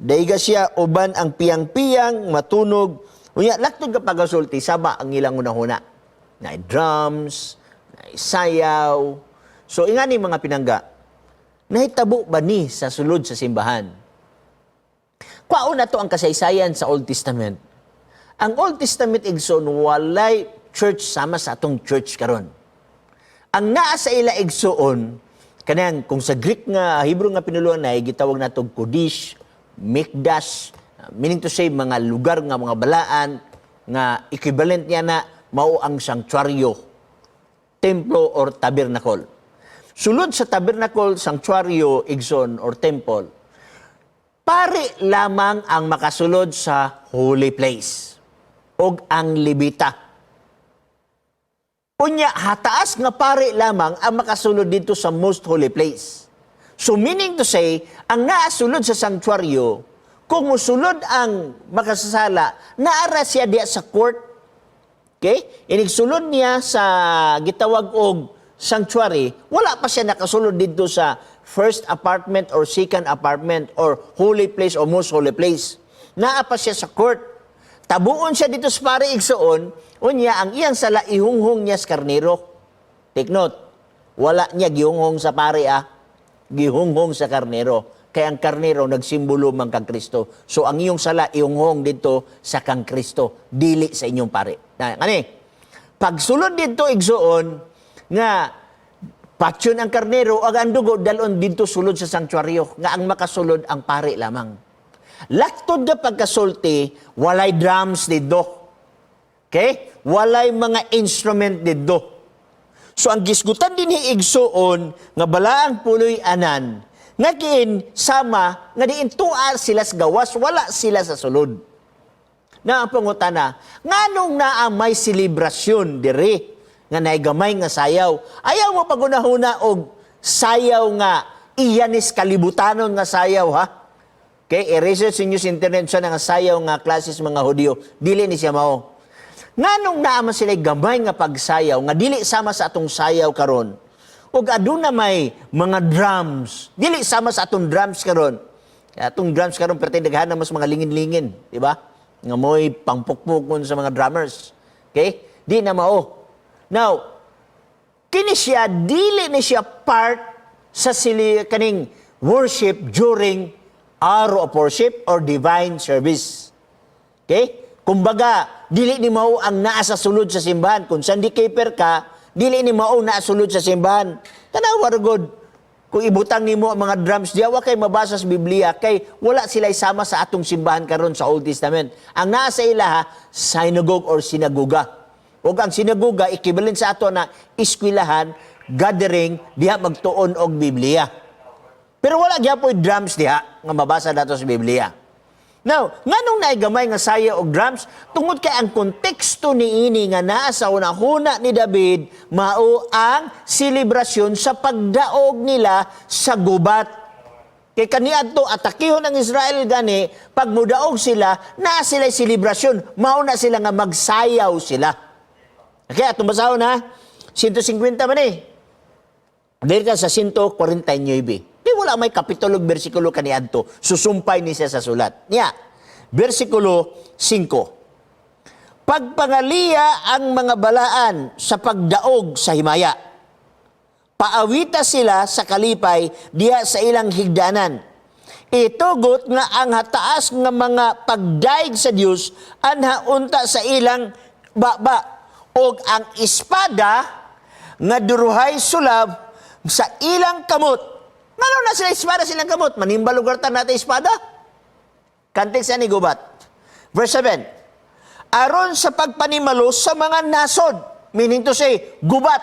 Daiga siya uban ang piyang-piyang matunog. Unya laktod ka pagasulti sama ang ilang hunahuna. Naay drums, naay sayaw. So ingani mga pinangga, nahitabo ba ni sa sulod sa simbahan? Kwaon na to ang kasaysayan sa Old Testament. Ang Old Testament, igsoon, walay church sama sa atong church karon. Ang naa sa ila, igsoon, kanang kung sa Greek nga Hebrew nga pinuluan ay gitawag natong Kodesh, Mikdash, meaning to say mga lugar nga mga balaan nga equivalent niya na mao ang sanctuaryo, templo or tabernacle. Sulod sa tabernacle, sanctuaryo, igsoon, or temple, pari lamang ang makasulod sa holy place og ang Levita. Unya, hataas nga pari lamang ang makasulod dito sa most holy place. So meaning to say, ang naasulod sa sanctuaryo, kung musulod ang makasasala, naara siya diya sa court. Okay? Inigsulod niya sa gitawag og sanctuary, wala pa siya nakasulod dito sa first apartment or second apartment or holy place or most holy place. Naa pa siya sa court. Tabuon siya dito sa pari, igsoon, unya ang iyang sala ihunghong niya sa karnero. Take note, wala niya gihunghong sa pari ah, gihunghong sa karnero. Kaya ang karnero nagsimbolo man kang Kristo. So ang iyong sala ihunghong dito sa kang Kristo, dili sa inyong pari. Na, kani, pagsulod dito, igsoon, nga patyon ang karnero ag ang dugo dalon dito sulod sa sanctuaryo nga ang makasulod ang pari lamang. Laktod na pagkasulti, walay drums dito. Okay? Walay mga instrument dito. So ang gisgutan din ni igsuon nga balaang puloy anan nga kiin sama nga diin tuar sila sa gawas, wala sila sa sulod. Na ang pangutana, nganong naa may selebrasyon diri nga naay gamay nga sayaw? Ayaw mo pagunahuna og sayaw nga iyanis kalibutanon nga sayaw ha. Okay, i-research ninyo sa internet sa nga sayaw nga klases mga Hudyo. Dili ni siya mao. Nganong naa man sila gamay nga pagsayaw nga dili sama sa atong sayaw karon? Ug aduna may mga drums, dili sama sa atong drums karon. Atong drums karon perti daghan na mas mga lingin-lingin, di ba? Nga mo'y pangpukpukon sa mga drummers. Okay? Di na mao. Now, kini siya dili ni siya part sa sili kaning worship during hour of worship or divine service. Okay? Kumbaga, dili ni mao ang naa sa sulod sa simbahan. Kung Sunday keeper ka, dili ni mao naa sulod sa simbahan. Tanawa ra gud. Kung ibutang nimo ang mga drums diya, wa kay mabasa sa Biblia kay wala sila sama sa atong simbahan karon sa Old Testament. Ang naa sa ilaha, synagogue or sinagoga. Ug ang sinagoga equivalent sa ato na eskwelahan, gathering diha magtuon og Biblia. Pero wala gyapoy drums diha nga mabasa nato sa Biblia. Now, nganong naay gamay nga saya og drums? Tungod kay ang konteksto niini nga naa sa hunahuna ni David mao ang selebrasyon sa pagdaog nila sa gubat. Kay kaniadto atakihon ang Israel gani, pag mudaog sila, naa sila selebrasyon, mao na sila nga magsayaw sila. Okay, atong basahon ha. 150 man eh. Diri ka sa 149. Di wala may kapitulo ug bersikulo kaniadto. Susumpay ni siya sa sulat. Niya, bersikulo 5. Pagpangaliya ang mga balaan sa pagdaog sa himaya. Paawita sila sa kalipay diha sa ilang higdanan. Itugot nga ang hataas nga mga pagdaig sa Dios anha unta sa ilang baba og ang espada nga duruhay sulab sa ilang kamot. Ngano na sila espada sa ilang kamot? Manimba lugar ta natin espada? Kantik sa ni gubat. Verse 7. Aron sa pagpanimalo sa mga nasod. Meaning to say, gubat.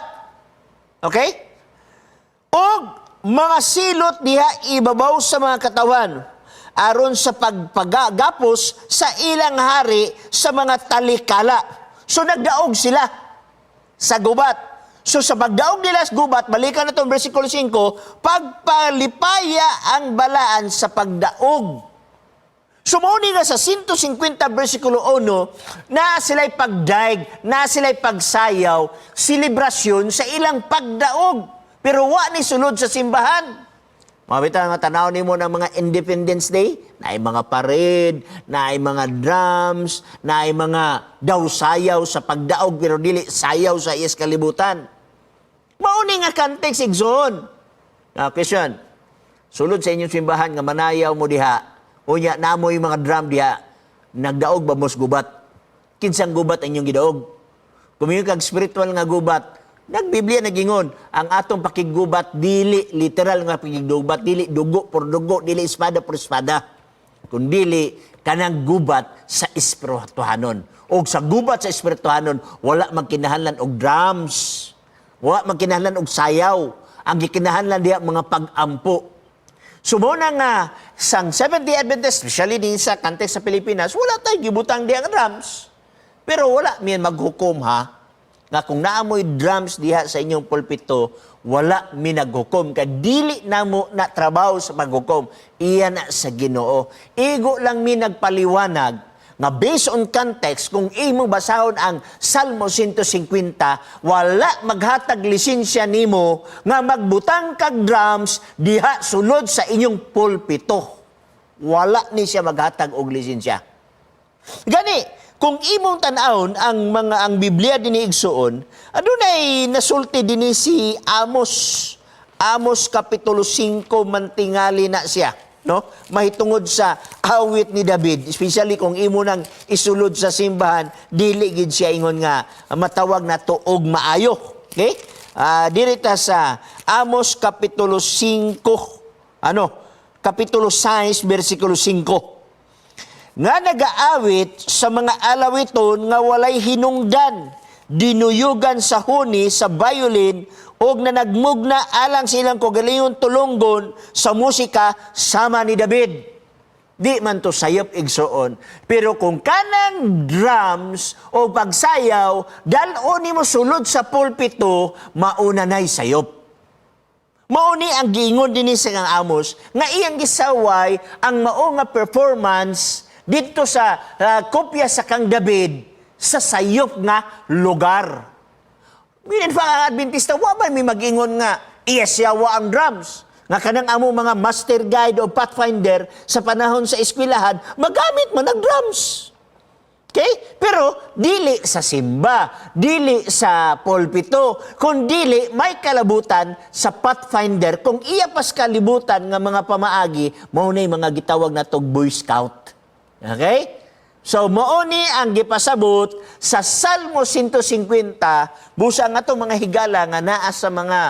Okay? Og mga silot diha ibabaw sa mga katawan aron sa pagpagapos sa ilang hari sa mga talikala. So nagdaog sila sa gubat. So sa pagdaog nila sa gubat, balikan na itong versikulo 5, pagpalipaya ang balaan sa pagdaog. Sumuni nga sa 150 versikulo 1, na sila'y pagdaig, na sila'y pagsayaw, selebrasyon sa ilang pagdaog. Pero wa ni sulod sa simbahan. Mabita nga tanaw nimo ng mga Independence Day, naay mga parade, naay mga drums, naay mga daw sayaw sa pagdaog pero dili sayaw sa iyas kalibutan. Mauni nga context igsoon. Now, question. Sulod sa inyong simbahan nga manayaw mo diha, unya namoy mga drum diha, nagdaog ba mos gubat? Kinsang gubat ang inyong gidaog? Kung kag spiritual nga gubat, nagbiblia nagingon, ang atong pakiggubat dili literal nga pakiggubat, dili dugo por dugo, dili espada por espada. Kun dili kanang gubat sa espirituhanon. Og sa gubat sa espirituhanon, wala magkinahanglan og drums. Wala magkinahanglan og sayaw. Ang gikinahanglan diha mga pag-ampo. So mao na nga sang Seventh-day Adventist, especially din sa context sa Pilipinas, wala tayong gibutang diha nga drums. Pero wala miyan maghukom ha, nga kung naamoy drums diha sa inyong pulpito, wala mi naghukom. Kay dili namo na trabaho sa paghukom. Iya na sa Ginoo. Igo lang mi nagpaliwanag nga based on context, kung imo basahon ang Salmo 150, wala maghatag lisensya nimo nga magbutang kag drums diha sulod sa inyong pulpito. Wala ni siya maghatag og lisensya. Gani, kung imong tan-awon ang mga ang Biblia dinhi igsuon, adunay nasulti dinhi si Amos. Amos kapitulo 5 mantingali na siya, no? Mahitungod sa awit ni David, especially kung imo nang isulod sa simbahan, dili gid siya ingon nga matawag na tuog maayo. Okay? Diri ta sa Amos kapitulo 5, ano? Kapitulo 6 bersikulo 5 nga nagaawit sa mga alawiton nga walay hinungdan, dinuyugan sa huni sa violin og nanagmugna alang sa ilang kaugalingon tulunggon sa musika sama ni David. Di man to sayop igsoon. Pero kung kanang drums o pagsayaw, dal-on nimo sulod sa pulpito, mauna na'y sayop. Mao ni ang giingon dinhi sa kang Amos nga iyang gisaway ang mao nga performance didto sa kopya sa kang David sa sayop nga lugar. Meaning pa ang Adventista, wa man may mag-ingon nga iyasyawa ang drums. Nga kanang amo mga master guide o pathfinder sa panahon sa eskwelahan, magamit man ang drums. Okay? Pero dili sa simba, dili sa pulpito, kung dili may kalabutan sa pathfinder, kung iya pas kalibutan nga mga pamaagi, mao na'y mga gitawag na tog Boy Scout. Okay? So mao ni ang gipasabot sa Salmo 150, busa nga to mga higala nga naa sa mga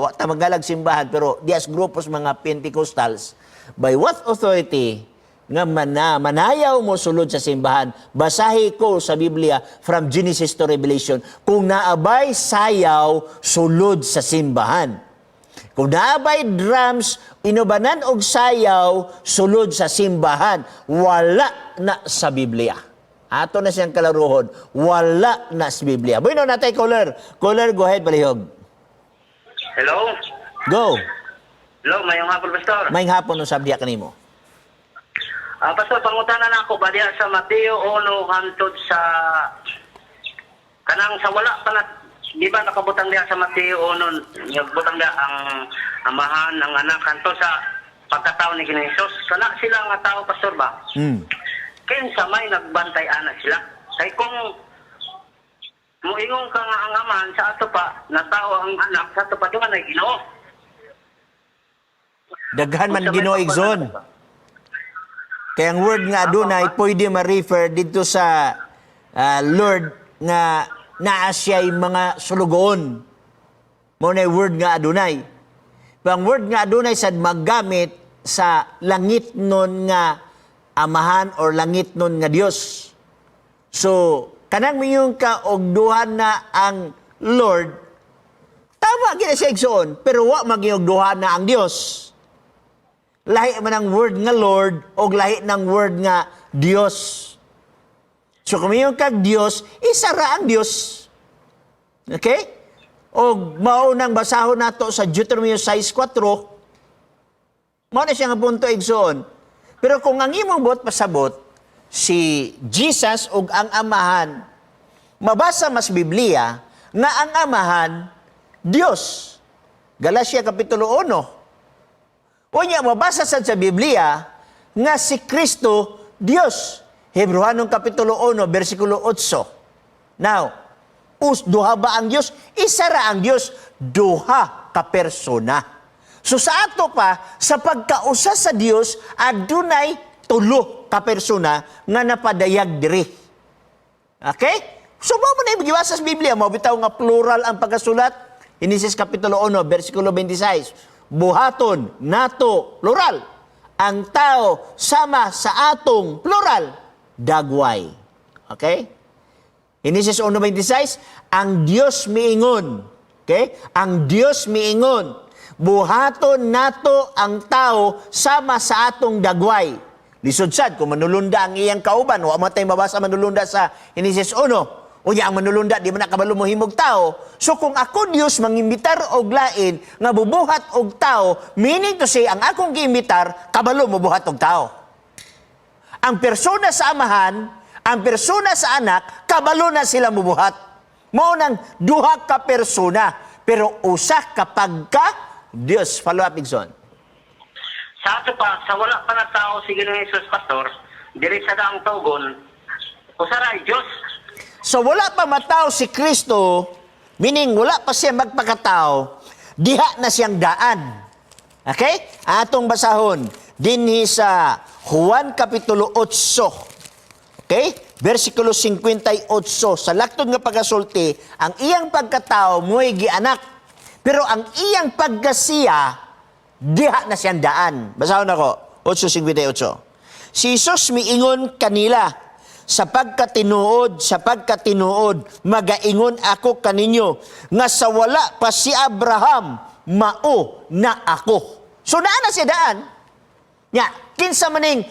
wa ta magalag simbahan pero dias grupos mga Pentecostals, by what authority nga manayaw mo sulod sa simbahan? Basahi ko sa Biblia from Genesis to Revelation kung naabay sayaw sulod sa simbahan. Kung naabay drums, inubanan og sayaw sulod sa simbahan, wala na sa Biblia. Ato na siyang kalaruhon, wala na sa Biblia. Bueno, natay caller. Caller, go ahead, palihog. Hello? Go. Hello, mayong hapon, Pastor. Maayong hapon usab diha kanimo. Pastor, pangutana na ako ba diha sa Mateo 1 hangtod sa kanang sa wala pa na Di ba nakabutang diha sa Mateo nun, nagbutang diha ang amahan, ang anak, kanto sa pagkatao ni Ginoong Hesus. Kana sila nga tao, Pastor ba? Kinsa may nagbantay ana sila. Kay kung muingon ka nga ang amahan sa ato pa, natao ang anak sa ato pa, duha na Ginoo. Daghan man Unsa may Ginoo, igsoon. pagbanal ba? Kaya ang word nga adunay pwede ma-refer dito sa Lord nga naa siya'y mga sulugoon. Mao na word nga adunay. Pero ang word nga adunay sad maggamit sa langit nun nga amahan or langit nun nga Dios. So, kanang miingon ka og duha na ang Lord, tama gid na siya, igsoon, pero wa magyog duha na ang Dios. Lahi man ang word nga Lord o lahi ng word nga Dios. So kung miingon kag Dios, isa ra ang Dios. Okay? O mao nang basahon nato sa Deuteronomy 6:4, mao na siya nga punto, igsoon. Pero kung ang imong buot pasabot, si Jesus ug ang Amahan, mabasa mas Biblia nga ang Amahan Dios. Galatia Kapitulo 1. Unya, mabasa sad sa Biblia nga si Kristo Dios. Hebreohanong Kapitulo 1, versikulo 8. Now, duha ba ang Dios? Isa ra ang Dios, duha ka persona. So sa ato pa, sa pagkausa sa Dios, adunay tulo ka persona nga napadayag diri. Okay? So mao man na gibasa sa Biblia, mao bitaw nga plural ang pagkasulat. Genesis Kapitulo 1, versikulo 26. Buhaton nato, plural, ang tao sama sa atong, plural, dagway. Okay? Genesis 1:26, ang Dios miingon. Okay? Ang Dios miingon, buhaton nato ang tao sama sa atong dagway. Lisod sad kung manulunda ang iyang kauban, wa man tay mabasa manulunda sa Genesis 1. Unya ang manulunda di man nakabalo mohimog tao. So kung ako Dios mangimbitar og lain nga bubuhat og tao, meaning to say ang akong giimbitar kabalo mobuhat og tao. Ang persona sa Amahan, ang persona sa Anak, kabalo na sila mubuhat. Mao nang duha ka persona, pero usa kapag ka Dios. Follow up, igsoon. Sa ato pa, sa wala pa na tao si Ginoong Hesus, Pastor, diri sa daang tugon, usa ra ay Dios. So wala pa matao si Kristo, meaning wala pa siya magpakatao, diha na siyang daan. Okay? Atong basahon dinhi sa Juan Kapitulo 8. Okay? Versikulo 58. Sa laktod nga pagkasulti, ang iyang pagkatao mo'y gianak. Pero ang iyang pagkasiya, diha na siyang daan. Basahon ako, 8:58. Si Jesus miingon kanila, Sa pagkatinuod, magaingon ako kaninyo, nga sa wala pa si Abraham, mao na ako. So naa na siya daan. Nya, kinsa maning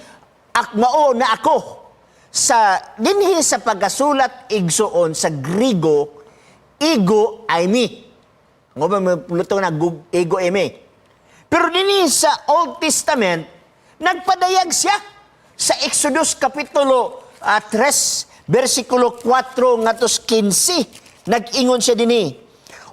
mao na ako. Sa dinhi sa pagkasulat, igsoon, sa Grigo, ego eimi. Ang uban may luto na ego eimi. Pero dinhi sa Old Testament, nagpadayag siya sa Exodus Kapitulo 3, versikulo 4 ngadto 15. Nag-ingon siya dinhi.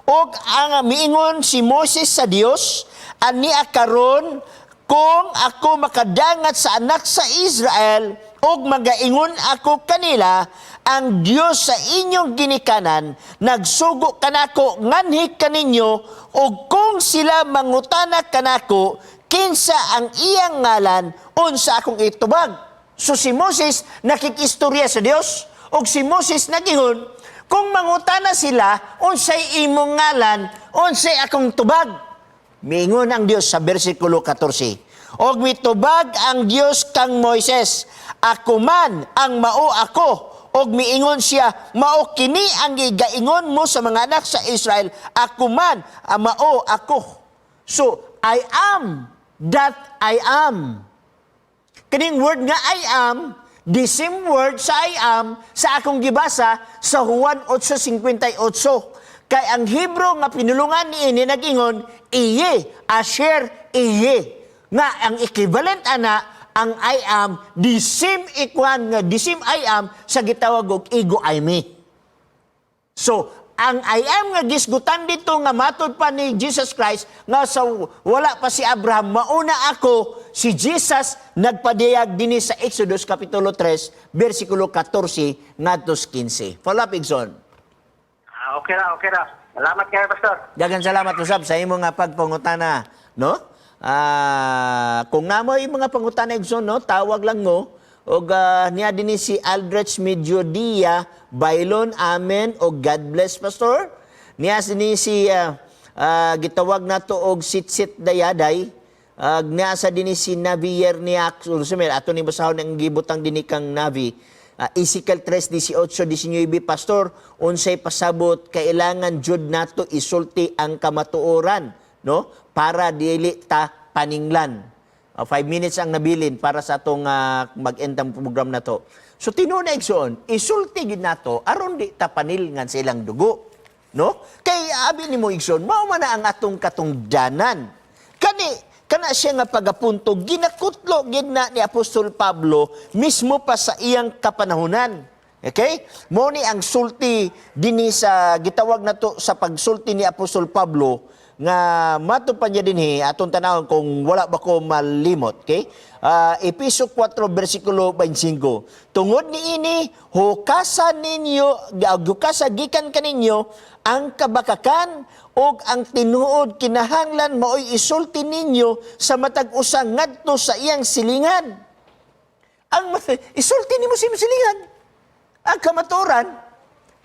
Og ang miingon si Moses sa Dios, ani karon kung ako makadangat sa anak sa Israel og magaingon ako kanila, ang Dios sa inyong ginikanan nagsugo kanako nganhi kaninyo, og kung sila mangutana kanako kinsa ang iyang ngalan, unsa akong itubag? So si Moses nakikistorya sa Dios, og si Moses nagingon, kung mangutana sila unsay imong ngalan, unsay akong tubag? Miingon ang Dios sa versikulo 14. Og mitubag ang Dios kang Moises, ako man ang mao ako. Og miingon siya, mao kini ang gigaingon mo sa mga anak sa Israel, ako man ang mao ako. So, I am that I am. Kining word nga I am, the same word sa I am sa akong gibasa sa Juan 8:58. Kay ang Hebrew nga pinulungan niini nag-ingon, Ehyeh, asher ehyeh. Nga ang equivalent ana, ang I am, the same ikuan nga the same I am sa gitawag og ego eimi. So, Ang I am nga gisgutan dito nga matod pa ni Jesus Christ nga sa wala pa si Abraham, mauna ako, si Jesus nagpadayag dinhi sa Exodus kapitulo 3 bersikulo 14 ngadto 15. Follow up, Igsoon. Ah, okay ra, okay ra. Salamat kayo, Pastor. Daghang salamat usab sa imo nga pagpangutana, no? Kung namoy mga pangutana, Igsoon, no, tawag lang mo og niya dinhi si Aldrich Mediodia Bailon, amen og God bless, Pastor. Niya dinhi si gitawag nato og Sitsit Dayaday. Ag niya sa dinhi si Navier niya Sumer ato ni basahon ang gibutang dinhi kang Navi. Ezekiel 3:18 19, Pastor, unsay pasabot kailangan jud nato isulti ang kamatuoran, no, para dili ta paninglan? 5 minutes ang nabilin para sa atong mag-end ang program na to. So tinuod na, igsoon, isulti gid nato aron di ta panilngan sa ilang dugo, no? Kay abi nimo, igsoon, mao man na ang atong katungdanan. Kani kana siya nga pagapunto ginakutlo gid na ni Apostol Pablo mismo pa sa iyang kapanahunan. Okay? Mo ni ang sulti dinhi sa gitawag nato sa pagsulti ni Apostol Pablo nga mato pa niya dinhi atong tanawon kung wala ba ko malimot, okay? Epeso 4 bersikulo 25. Tungod niini hukasa ninyo, hukasa gikan kaninyo ang kabakakan ug ang tinuod kinahanglan maoy isulti ninyo sa matag usa ngadto sa iyang silingan. Ang isulti nimo sa imong silingan ang kamatuoran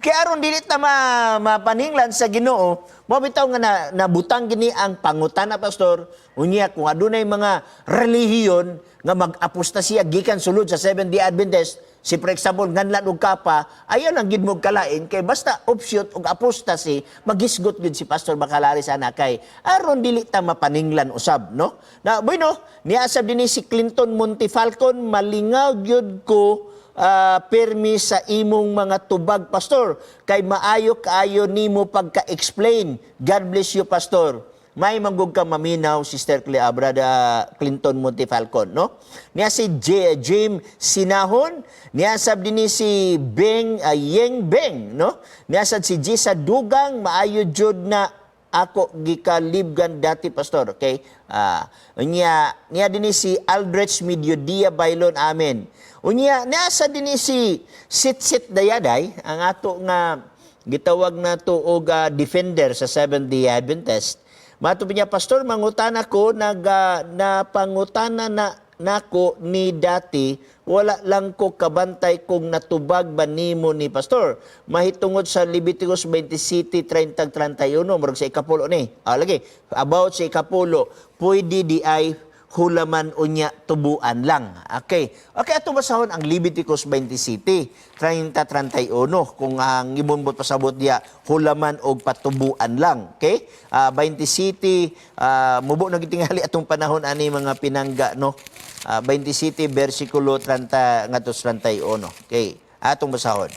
kay aron dili ta mapaninglan sa Ginoo. Mo bitaw nga na, nabutang gini ang pangutana, Pastor. Unya kung adunay mga relihiyon nga mag-apostasya gikan sulod sa Seventh-day Adventist, si for example nganlan og kapa, ayaw lang gid mo kalain kay basta offshoot og apostasy, magisgot gid si Pastor Bacalaris ana kay aron dili ta mapaninglan usab, no? Na bueno, niya sab dinhi si Clinton Montifalcon, malingaw gyud ko permi sa imong mga tubag, Pastor, kay maayo kaayo nimo pagka-explain. God bless you, Pastor. May manggug ka maminaw, Sister Clea, Brother Clinton Montifalcon, no? Niya si James Sinahon, niya sab dinhi si Beng Yeng Beng, no? Niya sad si Gisa Dugang, maayo jud na ako gikalibgan dati, Pastor. Okay? Unya niya dinhi si Aldrich Mediodia Bailon, amen. Unya niya sa dinhi si Sitsit Dayaday, ang ato nga gitawag nato og defender sa Seventh Day Adventist. Mato niya, Pastor, mangutana ko, nag napangutana na nako ni dati, wala lang ko kabantay kung natubag ba nimo ni Pastor. Mahitungod sa Leviticus 27, 30, 31, murag sa ikapulo ni. Lagi, about sa ikapulo, pwede di ay hulaman unya tubuan lang. Okay. Okay, ato basahon ang Leviticus 27, 30, 31 kung ang imong pasabot diya hulaman og patubuan lang. Okay? 27, mubo na gitingali atong panahon ani, mga pinangga, no. 27 bersikulo 30 ngadto 31. Okay. Atong basahon.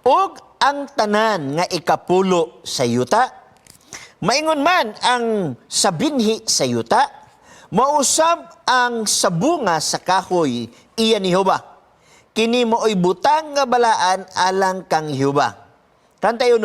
Og ang tanan nga ikapulo sa yuta, maingon man ang sa binhi sa yuta, mausab ang sa bunga sa kahoy, iya ni Jehova. Kini maoy butang nga balaan alang kang Jehova. 31,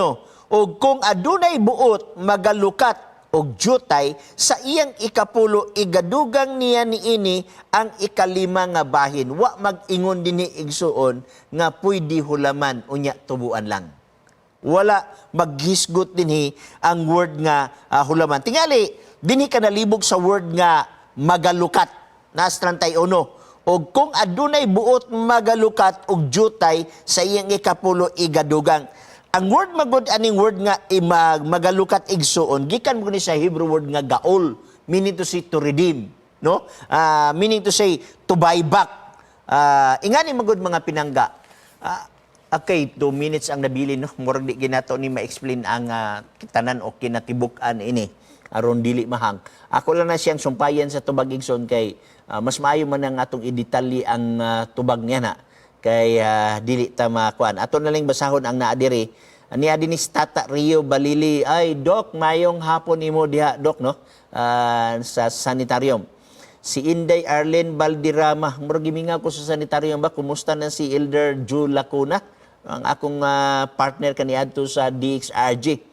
og kung adunay buot magalukat og jutay sa iyang ikapulo, igadugang niya niini ang ikalima nga bahin. Wa mag-ingon dinhi, igsuon, nga pwede hulaman unya tubuan lang. Wala maghisgot dinhi ang word nga hulaman. Tingali dinhi ka nalibog sa word nga magalukat nas 31, og kung adunay buot magalukat og jutay sa iyang ikapulo, igadugang. Ang word magod aning word nga imag magalukat, igsuon, gikan mo ni sa Hebrew word nga gaol, meaning to say to redeem, no? Meaning to say to buy back. Ingani magod, mga pinangga. Okay, 2 minutes ang nabilin, no? Murag di ginato ni ma-explain ang tanan o kinatibuk-an ini aron dili mahang. Ako lang na siyang sumpayan sa tubag, igsoon, kay mas maayo man ang atong idetalye ang tubag niya na kay dili ta makuan. Ato na lang basahon ang naa diri. Niya dinhi si Tata Rio Balili. Ay, Doc, mayong hapon nimo diha, Doc, no? Sa sanitarium. Si Inday Arlene Valderrama. Murag gimingaw ko sa sanitarium ba? Kumusta na si Elder Ju Lacuna? Ang akong partner kaniadto sa DXRG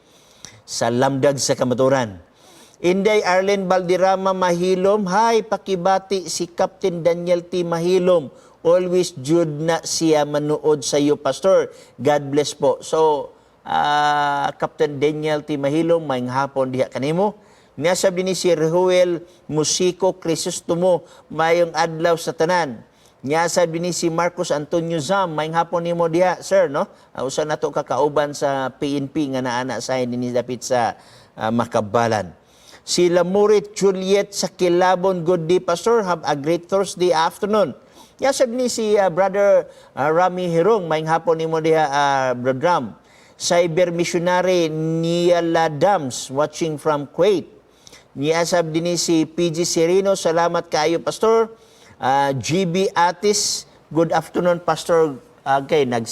sa Lamdag sa Kamaturan. Inday Arlene Valderrama Mahilom, hi, pakibati si Captain Daniel T. Mahilom. Always jud na siya manuod sa iyo, Pastor. God bless po. So, Captain Daniel T. Mahilom, maayong hapon diha kanimo. Nga sabi ni si Ruel Musico Crisostomo, maayong adlaw sa tanan. Nya sabi ni si Marcos Antonio Zam, maayong hapon nimo diha, sir, no? Usa nato ka kauban sa PNP nga naa na sa dinhi dapit sa Makabalan. Si Lamurit Juliet sa Kilabon, good day, Pastor. Have a great Thursday afternoon. Nya sabi ni si Brother Rami Hirong, maayong hapon nimo diha, Brother Ram. Cyber missionary Nia Ladams, watching from Kuwait. Niya sab din ni si PG Serino, salamat kaayo, Pastor. GB Atis, good afternoon, Pastor. Okay, nag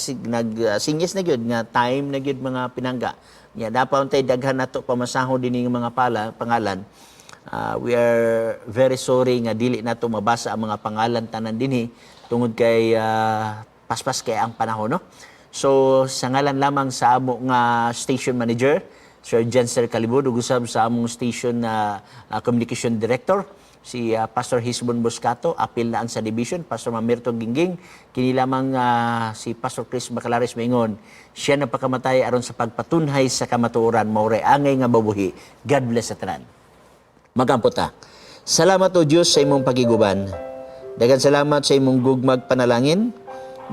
sinyas na gyud nga time na gyud, mga pinangga. Nya dapat untay daghan nato pamasaho dinhi nga mga pala pangalan. We are very sorry nga dili nato mabasa ang mga pangalan tanan dinhi tungod kay paspas kay ang panahon, no. So sa ngalan lamang sa amo nga station manager Sir Jenser Calibud ug usab sa among station na communication director si Pastor Hisbon Boscato, apil na ang sa division, Pastor Mamirto Gingging, kini lamang si Pastor Chris Bacalares maingon, siya nagpakamatay aron sa pagpatunhay sa kamatuoran, mao ray angay nga mabuhi. God bless sa tanan. Magampo ta. Salamat, O Diyos, sa imong pagiguban. Dagan salamat sa imong gugmag panalangin.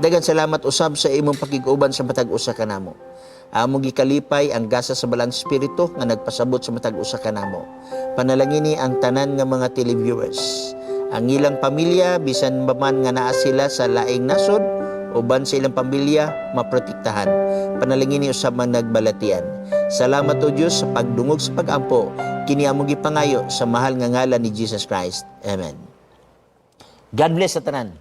Dagan salamat usab sa imong pakiguban sa matag usa kanamo. Among gikalipay ang gasa sa Balaang Espiritu nga nagpasabot sa matag usa kanamo. Panalangini ang tanan nga mga televiewers. Ang ilang pamilya, bisan pa man nga naa sila sa laing nasod, uban sa ilang pamilya maprotektahan. Panalangini usab man nagbalatian. Salamat, O Dios, sa pagdungog sa pagampo. Kini among gipangayo sa mahal nga ngalan ni Jesus Christ. Amen. God bless sa tanan.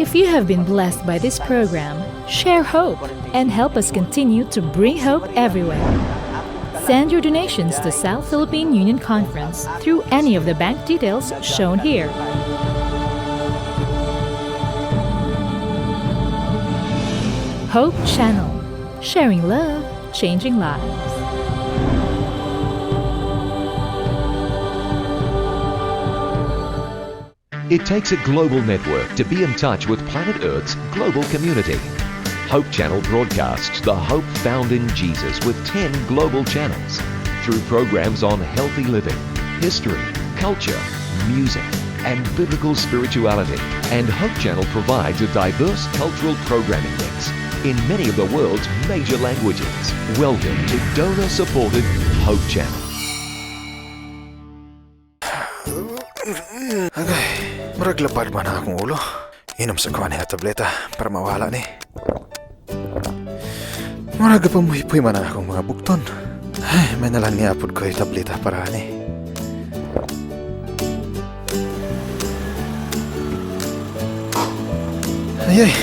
If you have been blessed by this program, share hope and help us continue to bring hope everywhere. Send your donations to South Philippine Union Conference through any of the bank details shown here. Hope Channel, sharing love, changing lives. It takes a global network to be in touch with planet Earth's global community. Hope Channel broadcasts the hope found in Jesus with 10 global channels through programs on healthy living, history, culture, music, and biblical spirituality. And Hope Channel provides a diverse cultural programming mix in many of the world's major languages. Welcome to donor supported Hope Channel. Agay, murag lapad man ang akong ulo. Inom sa ko ani nga tableta para mawala ni. Murag pamuhipoy man ang akong mga bukton. Ay, may nalang niapod ko yung tableta para ani. Ay, ay,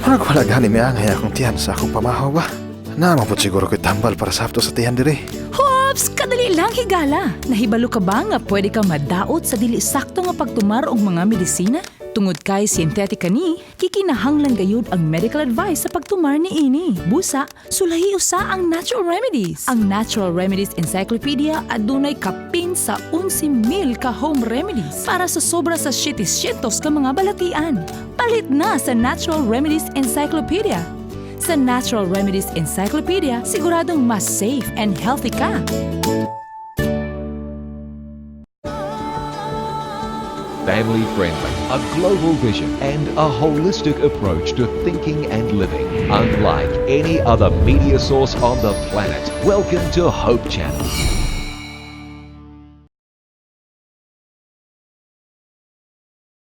murag wala gani miangay akong tiyan sa akong pamahaw ba? Naa man pod siguro ko'y tambal para sakto sa tiyan diri. Hops! Kadali lang, higala! Nahibalo ka ba nga pwede ka madaot sa dili sakto nga pagtumar og mga medisina? Tungod kay synthetic kani, gikinahanglan gayud ang medical advice sa pagtumar ni ini. Busa, sulahi usa ang natural remedies. Ang Natural Remedies Encyclopedia adunay kapin sa 11,000 ka home remedies para sa sobra sa 700 ka mga balatian. Palit na sa Natural Remedies Encyclopedia. Sa Natural Remedies Encyclopedia, siguradong mas safe and healthy ka. Family friendly, a global vision, and a holistic approach to thinking and living. Unlike any other media source on the planet. Welcome to Hope Channel.